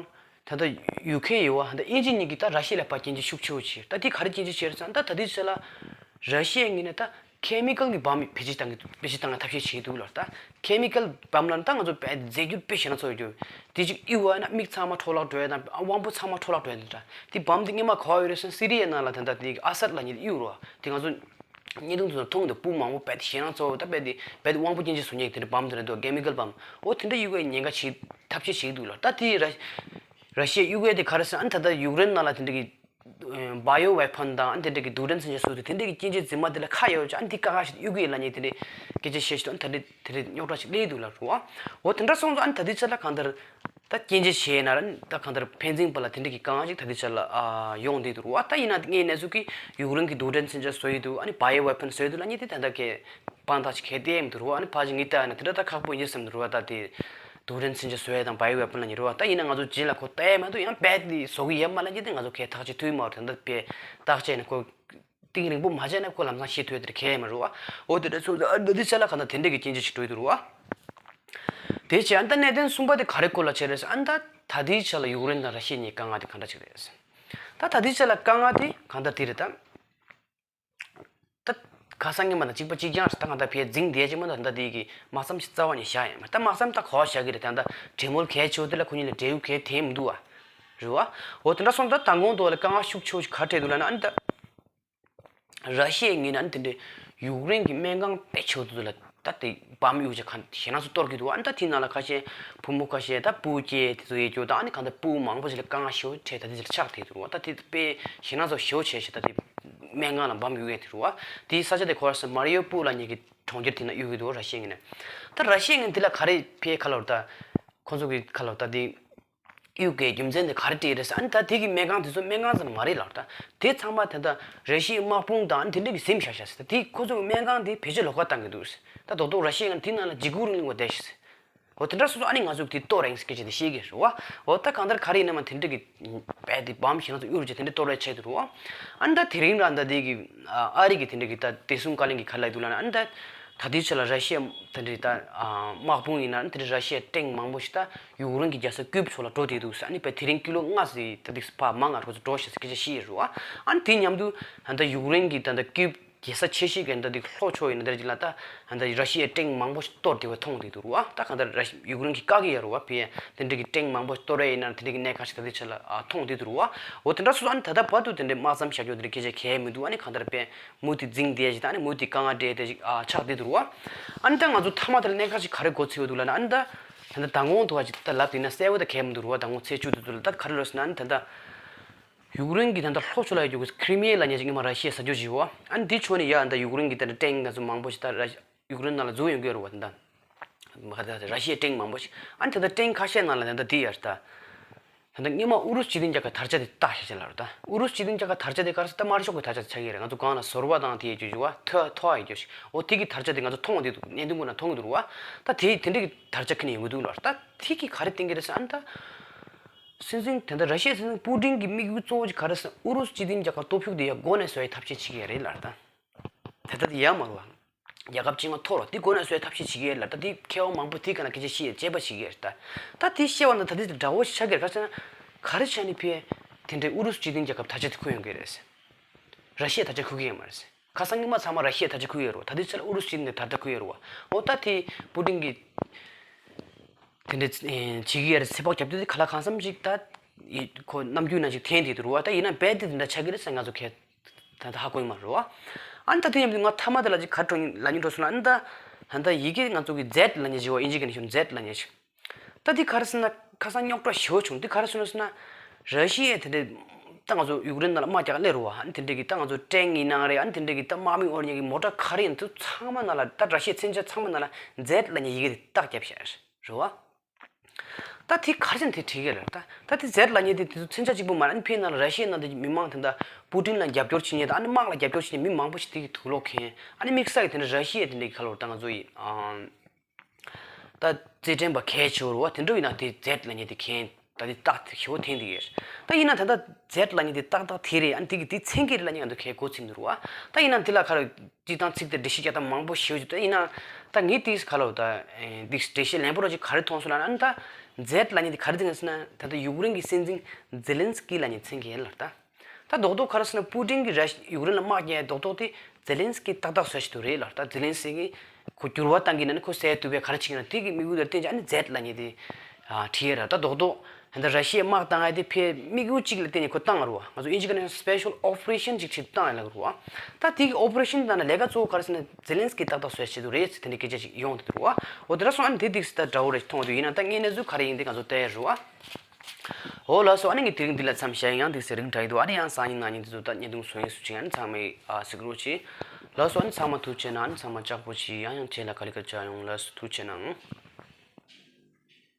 ད་ལྟ་ཡུ་ཁེ་ཡོད་བ། ད་དབྱིན་ཇི་གཉིས་ཀྱིས་ད་ར་ཤི་ཡ་ལ་ཕར་སྐྱོན་བརྗོད་ཤུགས་ཆེ་བོ་བྱས། ད་དེ་ག་རེ་སྐྱོན་བརྗོད་བྱས་རེད་ཟེར་ན། ད་ད་ལྟའི་ཆ་ལ་ར་ཤི་ཡའི་ངོས་ནས་ད་ཁེ་མི་ཀལ་གྱི་བམ་བེད་སྤྱོད་བཏང་གི་བེད་སྤྱོད་བཏང་གི་ཐབས་ཤེས་བྱེད་ཀྱི་འདུག་ལབ། ད་ཁེ་མི་ཀལ་བམ་ལབ་ན་ད་ང་ཚོ་བས་རྫས་འགྱུར་དཔེ་ཞེད་སྣང་ཚ་བོ་ཡོད་རྒྱུ་དེ་ཅིག་གཡུགས་པ་ན་མིག་ཚང་མ་འཕྲོ་བརླག་འགྲོ་ཡ་དང་། དབང་པོ་ཚང་མ་འཕྲོ་བརླག་འགྲོ་ཡ་འདི་འདྲ། དེ་བམ་དེ་སྔོན་མ་ག་པར་ཡོད་རེད་ཟེར་ན། སི་རི་ཡའི་ནང་ལ་ད་ལྟ་དེ་ཨ་སད་ལབ་མཁན་དེ་གཡུགས་རེད་བ། དེ་ང་ཚོ་བརྙན་ཐུང་དེ་མཐོང་གི་འདུག་སྤུ་མང་པོ་རྦད་དེ་ཞེད་སྣང་ཚ་བོ། ད་རྦད་དེ་རྦད་དེ་དབང་པོ་སྐྱོན་བརྗོད་བཟོ་མཁན་དེ་འདྲ་བམ་དེ་འདྲ་འདུག་ཁེ་མི་ཀལ་བམ། འོ་དེ་འདྲ་གཡུག་གི་ཉེན་ཁ་ཆེ་ཐབས་ཤེས་བྱེད་ཀྱི་འདུག་ལབ། ད་དེ་ར་ར་ཤི་ཡས་གཡུག་ཡ་དེ་ག་རེ་ཟེར་ན། ཨ་ནི་ད་ལྟ་ཡུཀ་རེན་ནང་ལ་དེ་འདྲ་གི་བ་ཡོ་ཝེ་པན་དང་ཨ་ནི་དེ་འདྲ་གི་རྡུལ་ཕྲན་མཚོན་ཆ་བཟོ་དུས་དེ་འདྲ་གི་སྐྱོན་བརྗོད་རྫུན་མ་དེ་ལ་ཁ་གཡར་བྱས། ཨ་ནི་དེ་དཀའ་ངལ་ཞིག་གཡུག་གི་ཡོད་ལབ་མཁན་དེ་འདྲ་སྐད་ཆ་བཤད་བྱས། ཨ་ནི་ད་རེས་དེ་རེད་ཉོག་དྲ་ཞིག་སླེབས་འདུག་ལབ་རེད་བ། འོ་དེ་འདྲ་སོང་ཙང་ཨ་ནི་ད་ལྟའི་ཆ་ལ་གང་ལྟར་ད་སྐྱོན་བརྗོད་བྱས་ན་ར། ད་གང་ལྟར་ཕན་ཚུན་བར་ལ་དེ་འདྲ་གི་དཀའ་ངལ་ཞིག་ད་ལྟའི་ཆ་ལ་ཨ་ཡོང་བསྡད་འདུག་རེད་བ། ད་ཡིན་ན་ངས་ནས་ཚུལ་གྱིས་ཡུཀ་རེན་གྱིས་རྡུལ་ཕྲན་མཚོན་ཆ་བཟོ་ཡི་འདུག་ཨ་ནི་བ་ཡོ་ཝེ་པན་བཟོ་ཡི་འདུག་ལབ་མཁན་དེ་ད་ལྟ་གའི་དཔང་རྟགས་ཅིག་གང་ཡང་བསྡད་མི་འདུག་རེད་བ། ཨ་ནི་ཕར་ཅིག་ངས་བལྟས་ན་དེ་འདྲ་ད་ཁག་པོ་ཡིན་བསམ་འདུག་རེད་བ། ད་དེ་རྡུལ་ཕྲན་མཚོན་ཆ་བཟོ་ཡ་དང་བ་ཡོ་ཝེ་པན་ལབ་མཁན་རེད་བ། ད་ཡིན་ན་ང་ཚོ་རྗེས་ལ་ཁོ་ལྟ་ཡ་མ་གཏོགས་ཡང་རྦད་དེ་བཟོ་གི་ཡོད་མ་རེད་ལབ་མཁན་དེ་ང་ཚོ་གའི་ཐག་གཅོད་ཐུབ་ཡོད་མ་རེད། ད་ལྟ་དཔེ་བརྟག་དཔྱད་ནས་ཁོ་གཏིང་རིང་པོ་མ་བྱས་ན་ཁོ་ལམ་སང་ཤེས་ཐུབ་ཡ་དེ་གང་ཡང་མ་རེད་བ། འོ་དེ་འདྲ་སོང་ཙང་ཨ་ནི་ད་ལྟའི་ཆ་ལ་གང་ལྟར་དེ་འདྲ་གི་སྐྱོན་བརྗོད་ཞིག་འགྲོ་ཡི་འདུག་རེད་བ། དེ་བྱས་ཨ་ནི་ད་གནད་དོན་གསུམ་པ་དེ་ག་རེ་སྐོར་ལ་བྱས་རེད་ཟེར་ན། ཨ་ནི་ད་ད་ལྟའི་ཆ་ལ་ཡུཀ་རེན་དང་ར་ཤི་ཡ་གཉིས་དཀའ་ངལ་དེ་གང་འདྲ་ཅིག་རེད་ཟེར། ད་ད་ལྟའི་ཆ་ལ་དཀའ་ངལ་དེ་གང་ལྟར་དེ་རེད་ད། ད་ཁ་སང་ཉིན་མ་དང་གཅིག་པ་གཅིག་རྐྱང་རེད། ད་གང་ལྟར་ཕར་འཛིང་བསྡད་ཀྱི་མ་གཏོགས་ད་དེ་གི་དམག་མཚམས་ཤིག་རྩ་བ་ནས་བཞག་ཡོད་མ་རེད། ད་དམག་མཚམས་ད་ག་པར་བཞག་གི་རེད། ད་ད་གྲོས་མོལ་གལ་ཆེ་བོ་དེ་ལ་ཁོ་གཉིས་ལ་འབྲས་བུ་གལ་ཐོན་མི་འདུག་བ། རེད་བ། འོ་དེ་འདྲ་སོང་ཙང་ད་མདང་དགོང་དུ་ལ་དཀའ་ངལ་ཤུགས་ཆེ་བོ་ཞིག་ག་རེ་འཕྲད་འདུག་ལབ་ན། ཨ་ནི་ད་ར་ཤི་ཡའི་ངོས་ནས་ཨ་ནི་དེ་འདྲའི་ཡུཀ་རེན་གྱི་སྨན་ཁང་དཔེ་ཆེ་བོ་དེ་ཚོ་ལ་ད་དེ་བམ་གཡུགས་བྱས་ཁ་ཞེད་སྣང་ཚ་གཏོར་གྱི་འདུག་ཨ་ནི་ད་དེའི་ནང་ལ་ཁ་ཤས་བུ་མོ་ཁ་ཤས་ད་སྤུ་སྐྱེས་དེ་ཚོ་ཡོད་རྒྱུ་དང་། ཨ་ནི་གང་ལྟར་སྤུ་མང་པོ་ཞིག་ལ་དཀའ་ངལ་ཞེ་པོ་འཕྲད། ད་དེ་ཚོ་ལ་ཆགས་བསྡད་འདུག་བ། ད་དེ་དཔེ་ཞེད་སྣང་ཚ་ཞེ་པོ་བྱས་ཤག་ད་དེ་ སྨན་ཁང་ལ་འབམ་གཡུག་ཡས་དེ་རུ་བ། དེའི་ས་ཆ་དེ་ཁོ་ར་ས་མ་རི་ཡོ་པུ་ལ་ཉེ་གི་གྲོང་ཁྱེར་དེ་ན་གཡུག་གི་འདུག་ར་ཤི་ཡ་ངོས་ནས། ད་ར་ཤི་ཡ་ངོས་དེ་ལ་ག་རེ་ཕེ་ཁ་ལོར་ད། ཁོ་ཚོ་གི་ཁ་ལོར་ད་དེ། གཡུག་གི་རྒྱུ་མཚན་དེ་ག་རེ་སྤྲད་རེད་ཟེར། ཨ་ནི་ད་དེ་གི་སྨན་ཁང་དེ་ཚོ་སྨན་ཁང་ཙམ་མ་རེད་ལབ་ད། དེ་ཚང་མ་དེ་འདྲ་ར་ཤི་ཡའི་དམག་དཔུང་དང་ཨ་ནི་དེ་འདྲ་གི་ཟིན་བཞག་བཞག་ཟེར། ད་དེ་ཁོ་ཚོ་གི་སྨན་ཁང་དེ་བེད་སྤྱོད་ལོག་པ་བཏང་གི་འདུག་ཟེར། ད་རྡོག་རྡོག་ར་ཤི་ཡ་ངོས་དེ་ནང་ལ་འཇིགས་སྐུལ་རིང་ལུགས་པ་བསྡད་ཤག་ཟེར། འོ་དེ་འདྲ་སོ་སོ་ཨ་ནི་ང་ཚོ་དེ་གཏོར་རེད་ཟེར་སྐད་ཆ་དེ་བཤད་ཀྱི་རེད་བ། འོ་ད་གང་ལྟར་ག་རེ་ཡིན་ན་མ་དེ་འདྲ་གི་དཔེ་དེ་བམ་ཞིག་ང་ཚོ་གཡུག་རུ་བྱས་དེ་འདྲ་གཏོར་རེ་བྱས་འདུག་རུ་བ། ཨ་ནི་ད་དེ་རིང་ར་ད་དེ་གི་ཨ་རི་གི་དེ་འདྲ་གི་ད་བདེ་སྲུང་བཀའ་བློན་གྱི་ག་རེ་ལབ་འདུག་ལབ་ན། ཨ་ནི་ད་ད་དེའི་ཆ་ལ་ར་ཤི་ཡ་དེ་འདྲ་ད་དམག་དཔུང་ཡིན་ན་ཨ་ནི་དེ་འདྲ་ར་ཤི་ཡ་ཊེང་མང་པོ་ཞིག་ད་ཡུཀ་རེན་གྱི་རྒྱལ་ས་ཀིབ་ཕྱོགས་ལ་འགྲོ་བསྡད་འདུག་ཟེར། ཨ་ནི་དཔེ་དེ་རིང་ཀི་ལོ་ལྔ་ཙམ་ད་དེ་ཕར་མང་ང་རོ་ཚོ་འགྲོ་ཤག་ཟེར་སྐད་ཆ་བཤད་ཡོད་རེད་བ། ཨ་ནི་དེ་མཉམ་དུ་ད་ད་ཡུཀ་རེན་གྱི་ད་ད་ཀིབ་རྒྱལ་ས་ཆེ་ཤོས་ཀྱི་ད་དེ་ལྷོ་ཕྱོགས་ཡིན་ན་དེ་ཅིག་ལ་ད་ད་ར་ཤི་ཡའི་ཊེང་མང་པོ་ཞིག་གཏོར་བསྡད་པ་མཐོང་བསྡད་འདུག་རུ་བ། ད་གང་ལྟར་ར་ཤི་ཡུཀ་རེན་གྱིས་བཀག་གི་ཡོད་རུ་བ། ཕེ་དེ་འདྲ་གི་ཊེང་མང་པོ་གཏོར་ཡ་ཡིན་ན་དེ་འདྲ་གི་གནད་འགག་ཞིག་ད་དེ་ཆ་ལ་མཐོང་བསྡད་འདུག་རུ་བ། འོ་དེ་འདྲ་སོ་སོ་ཨ་ནི་ད་ལྟ་བར་དུ་དེ་འདྲ་དམག་མཚམས་བཞག་རྒྱུ་དེ་འདྲ་སྐད་ཆ་གང་ཡང་མི་འདུག་ཨ་ནི་གང་ལྟར་ཕེ་མུ་མཐུད་འཛིང་བསྡད་ཅིག་ད་ཨ་ནི་མུ་མཐུད་དཀའ་ངལ་འཕྲད་བསྡད་ཅིག་ཨ་ཆགས་བསྡད་འདུག་རུ་བ། ཨ་ནི་ད་ང་ཚོ་མཐའ་མ་དེ་ལ་གནད་འགག་ཅིག་ག་རེ་འགོ་ཚུགས་ཡོད་འདུག་ལབ་ན། ཨ་ནི་ད་ད་ལྟ་མདང་དགོང་དུ་བ་ཅིག་ད་ལབ་དེ་ན་གསལ་བོ་ད་གང་ཡང་མི་འདུག་རུ་བ། མདང་དགོང་ཚེས་བཅུ་དེ་ཚོ་ལ་ད་ག་རེ་ལབ་ཟེར་ན། ཨ་ནི་ད་ད་ཡུཀ་རེན་གྱི་ད་ལྟ་ལྷོ་ཕྱོགས་ལ་ཡོད་རྒྱུ་ཁི་རི་མི་ཡ་ལབ་མཁན་ཅིག་སྔོན་མ་ར་ཤི་ཡས་ཟ་རྒྱུ་ཅིག་ཡོད་བ། ཨ་ནི་འདི་ཕྱོགས་ནས་ཡ་ད་ཡུཀ་རེན་གྱི་ད་ལྟ་ཊེང་ང་ཚོ་མང་པོ་ཞིག་ད་ར་ཡུཀ་རེན་ནང་ལ་འཛུལ་ཡོང་གི་ཡོད་རེད་བ། ད་ལྟ་མ་ད་ད་ར་ཤི་ཡའི་ཊེང་མང་པོ་ཞིག་ཨ་ནི་ད་ལྟ་ཊེང་ཁ་ཤས་ནང་ལ་ད་ལྟ་འདི་ཡ་ད་ད་ལྟ་སྔོན་མ་ཨུ་རུ་སུ་སྤྱི་མཐུན་རྒྱལ་ཁབ་དར་ཆ་དེ་བཏགས་ཤག་ཅེས་ལབ་རེད། ད་ཨུ་རུ་སུ་སྤྱི་མཐུན་རྒྱལ་ཁབ་དར་ཆ་དེ་ག་རེ་ཟེར། ད་དམར་ཤོག་གི་དར་ཆ་དེ་ཆགས་ཀྱི་རེད། ང་ཚོ་གང་ལ་ཟོར་བ་དང་དེ་ཡོད་རྒྱུ་ཞིག་བ། ཐོ་ཐོ་ཡོད་རྒྱུ་ཞིག་འོ་དེ་གི་དར་ཆ་དེ་ང་ཚོ་མཐོང་བསྡད་འདུག་གནད་དོན་ཁོ་ན་མཐོང་གི་འདུག་རུ་བ། ད་དེ་དེ་འདྲ་གི་དར་ཆ་ཁྱོན་ནས་ཡོང་གི་འདུག་ལབ་རེད། ད་དེ་གི་ག་རེ་བསྟན་གྱི་རེད་ཟེར། ཨ་ནི་ད་སྲིད་འཛིན་དེ་འདྲ་ར་ཤི་ཡའི་སྲིད་འཛིན་པུ་ཏིན་གྱི་དམིགས་ཡུལ་གཙོ་བོ་ཅིག་ག་རེ་ཟེར། ཨུ་རུ་སུ་སྤྱི་མཐུན་རྒྱལ་ཁབ་སྟོབས་ཤུགས་དེ་ཡ་མགོ་ནས་བཟོ་ཡའི་ཐབས་ཤེས་བྱེད་ཀྱི་ཡ་རེད་ལབ་རེད། ད་ད་ལྟ་དེ་ཡ་མ་རུ་བ། རྒྱལ་ཁབ་སྤྱི་ལྔ་འཐོར་བ་དེ་མགོ་ནས་བཟོ་ཡའི་ཐབས་ཤེས་བྱེད་ཀྱི་ཡ་རེད་ལབ། ད་དེ་མཁས་དབང་མང་པོ་དེ་ག་ན་སྐད་ཆ་བཤད་ཡ་དཔྱད་པ་བྱེད་ཀྱི་ཡ་རེད། ད་ད་དེ་བཤད་པ་ན་ད་དེ་འདྲ་བོ་ཞིག་ཆགས་ཀྱི་རེད། ག་རེ་ཟེར་ན་ག་རེ་བྱས་ནས་ཕེ་དེ་འདྲའི་ཨུ་རུ་སུ་སྤྱི་མཐུན་རྒྱལ་ཁབ་དར་ཆ་དེ་ཁུར་ཡོང་གི་རེད་ཟེར། ར་ཤི་ཡས་དར་ཆ་ཁུར་གི་ཡོད་མ་རེད་ཟེར། ཁ་སང་ཉི་མ་ཚང་མ་ར་ཤི་ཡས་དར་ཆ་ཁུར་ཡོད་རེད་བ། ད་དེ་ཚོ་ལ་ཨུ་རུ་སུ་ནས་དར་ཆ་ཁུར་ཡོད་རེད་བ། འོ་ད་དེ་པུ་ཏིན་གྱིས་དེ་འདྲ་བྱེད་ཀྱི་ཡོད་རེད། ཚོད་དཔག་རྒྱབ་དུས་དེ་ག་ལ་གང་འཚམ་ཞིག་ད་ཁོ་རྣམ་འགྱུར་ནང་ཞིག་འཐེན་བསྡད་འདུག་རེད་བ། ད་ཡིན་ན་རྦད་དེ་དེ་འདྲ་ཆགས་ཀྱི་རེད་ཟེར་ང་ཚོ་གས་ད་ད་ཧ་གོ་ཡི་མ་རེད་བ། ཨ་ནི་ད་དེ་མཉམ་དུ་ང་མཐའ་མ་དེ་ལ་ཅིག་ག་རེ་ལབ་སྙིང་བྲོ་སོང་ལབ་ན། ད་ད་ཡི་གེ་ང་ཚོ་གི་ཛེད་ལབ་མཁན་ཞིག་བ། ཨིན་ཇི་གི་ནས་ཤོད་ཛེད་ལབ་མཁན་ཞིག་ད་དེ་ག་རེ་ཟེར་ན་ཁ་སང་རྙོག་དྲ་ཞེ་པོ་བྱུང་། དེ་ག་རེ་ཟེར་ན་ཟེར་ན། ར་ཤི་ཡས་དེ་འདྲས་ད་ང་ཚོ་ཡུཀ་རེན་ནང་ལ་དམག་རྒྱག་སླེབས་རུ་བ། ཨ་ནི་དེ་འདྲས་ཀྱི་ད་ང་ཚོ་ཊེང་ཡིན་ནའང་རེད། ཨ་ནི་དེ་འདྲས་ཀྱི་ད་དམག་མི་དབོར་མཁན་གྱི་མོ་ཊ་ག་རེ་ཡིན་དུ་ཚང་མ་ནང་ལ་ད་ར་ཤི་ཡའི་མཚོན་ཆ་ཚང་མ་ནང་ལ་ཛེད་ལབ་མཁན་ཡི་གེ་དེ་རྟགས་བརྒྱབ་བཞག་རུ་བ། ད་དེ་ག་རེ་ཟེར་ན་དེ་བྲིས་ཀྱི་རེད། ད་ད་དེ་ཛེད་ལབ་མཁན་དེ་དེ་ཚོ་མཚོན་ཆ་གཅིག་པུ་མ་རེད། ཨ་ནི་ཕའི་ནང་ལ་ར་ཤི་ཡའི་ནང་དེ་མི་མང་དེ་འདྲ་པུ་ཏིན་ལ་རྒྱབ་སྐྱོར་བྱེད་མཁན་དང་། ཨ་ནི་དམག་ལ་རྒྱབ་སྐྱོར་བྱེད་མཁན་མི་མང་པོ་ཞིག་དེ་གི་དུག་ལོག་འཁྱེར། ཨ་ནི་དམིགས་བསལ་གྱི་དེ་འདྲ་ར་ཤི་ཡའི་དེ་འདྲས་ཀྱི་ཁ་ལོར་ད་ང་ཚོ་ཡི་ཨ། ད་རྩེད་འགྲན་པ་གལ་ཆེ་བོ་རུ་བ་དེ་འདྲ་ཡིན་ན་དེ་ཛེད་ལབ་མཁན་དེ་འཁྱེར། ད་དེ་རྟགས་དེ་ཞེ་པོ་འཐེན་དེ་ཡོད། ད་ཡིན་ན་ད་ལྟ་ཛེད་ལབ་མཁན་དེ་ཏག་ཏག་དེ་རེད། ཨ་ནི་དེ་གི་དེ་མཚན་གྱི་རེད་ལབ་མཁན་ང་ཚོ་གས་གོ་ཚིག་འདུག་བ། ད་ཡིན་ན་དེ་ལ་ཁ་ར་སྤྱི་བཏང་ཚིག་དེ་འགྲེལ་བཤད་རྒྱག་སྟངས་མང་པོ་ཞེ་པོ་ཅིག་ད་ཡིན་ན་ད་ངས་དེ་ཁ་ལོ་ད་དེ་འགྲེལ་བཤད་ལན་པོ་ར་ཅིག་ག་རེ་མཐོང་སོང་ལབ་ན། ཨ་ནི་ད་ཛེད་ལབ་མཁན་དེ་ག་རེ་དེ་ཟེར་ན། ད་ལྟ་ཡུཀ་རེན་གྱི་སྲིད་འཛིན་ཛེ་ལན་སི་ཀི་ལབ་མཁན་མཚན་གྱི་ཡིན་ལབ་ད། ད་རྡོག་རྡོག་ག་རེ་ཟེར་ན་པུ་ཏིན་གྱིས་ར་ཡུཀ་རེན་ལ་དམག་རྒྱག་ཡ་རྡོག་རྡོག་དེ་ཛེ་ལན་སི་ཀི་ཏག་ཏག་བཟོ་བྱེད་དུ་རེད་ལབ། ད་ཛེ་ལན་སི་ཀི་ཁོ་འགྱུར་བ་བཏང་གི་ན་ནི་ཁོ་གསལ་ཐུབ་པའི་ག་རེ་བྱེད་ཀྱི་ན་དེ་གི་དམིགས་ཡུལ་དེར་བརྟེན་ཅིག་ཨ་ནི་ཛེད་ལབ་མཁན་དེ་ཨ་བྲིས་ཡ་ར། ད་རྡོག་རྡོག་ད་ལྟ་ར་ཤི་ཡའི་དམག་བཏང་ཡ་དེ་ཕའི་དམིགས་ཡུལ་གཅིག་ལ་བརྟེན་ནས་ཁོ་བཏང་ཡ་རུ་བ། ང་ཚོ་ཨིན་ཇི་སྐད་ནས་སི་པེ་ཤལ་ཨོ་པ་རེ་ཤན་ཅིག་བྱེད་བཏང་ཡ་ལ་རུ་བ། ད་དེ་གི་ཨོ་པ་རེ་ཤན་དང་ལས་ཀ་གཙོ་བོ་ག་རེ་ཟེར་ན་ཛེ་ལན་སི་ཀི་ཏག་ཏག་བཟོ་བྱེད་དུ་རེད་ཟེར་དེ་འདྲའི་སྐད་ཆ་ཞིག་ཡོང་དུ་རུ་བ། འོ་དེ་འདྲ་སོང་ཨ་ནི་དེ་དུས་སུ་ད་འདྲ་བོ་རེ་མཐོང་དུས་ཡིན་ན་ད་དངོས་གནས་ཚུལ་ག་རེ་ཡིན་དེ་ང་ཚོ་བལྟ་ཡ་རུ་བ། འོ་ལགས་སོ། ཨ་ནི་ངས་དེ་རིང་འདི་ལ་མཚམས་བཞག་ཡིན། ཡང་དེ་ཚེ་རིང་དྲག་ཡི་འདུག་ཨ་ནི་ཡང་སང་ཉིན་གནངས་ཉིན་དེ་ཚོ་ད་བརྙན་ཐུང་བཟོ་ཡིན་སུ་ཅིག་ཨ་ནི་ཚང་མས་ཨ་གཟིགས་རོགས་གྱིས། ལགས་སོ། ཨ་ནི་ཚང་མ་ཐུགས་རྗེ་གནང་། ཨ་ནི་ཚང་མ་ལྕགས་པོ་གྱིས། ཡང་ཡང་རྗེས་ལ་ག་ལེ་ག་བཅར་ཡོང་། ལགས་སོ། ཐུགས་རྗེ་གནང་།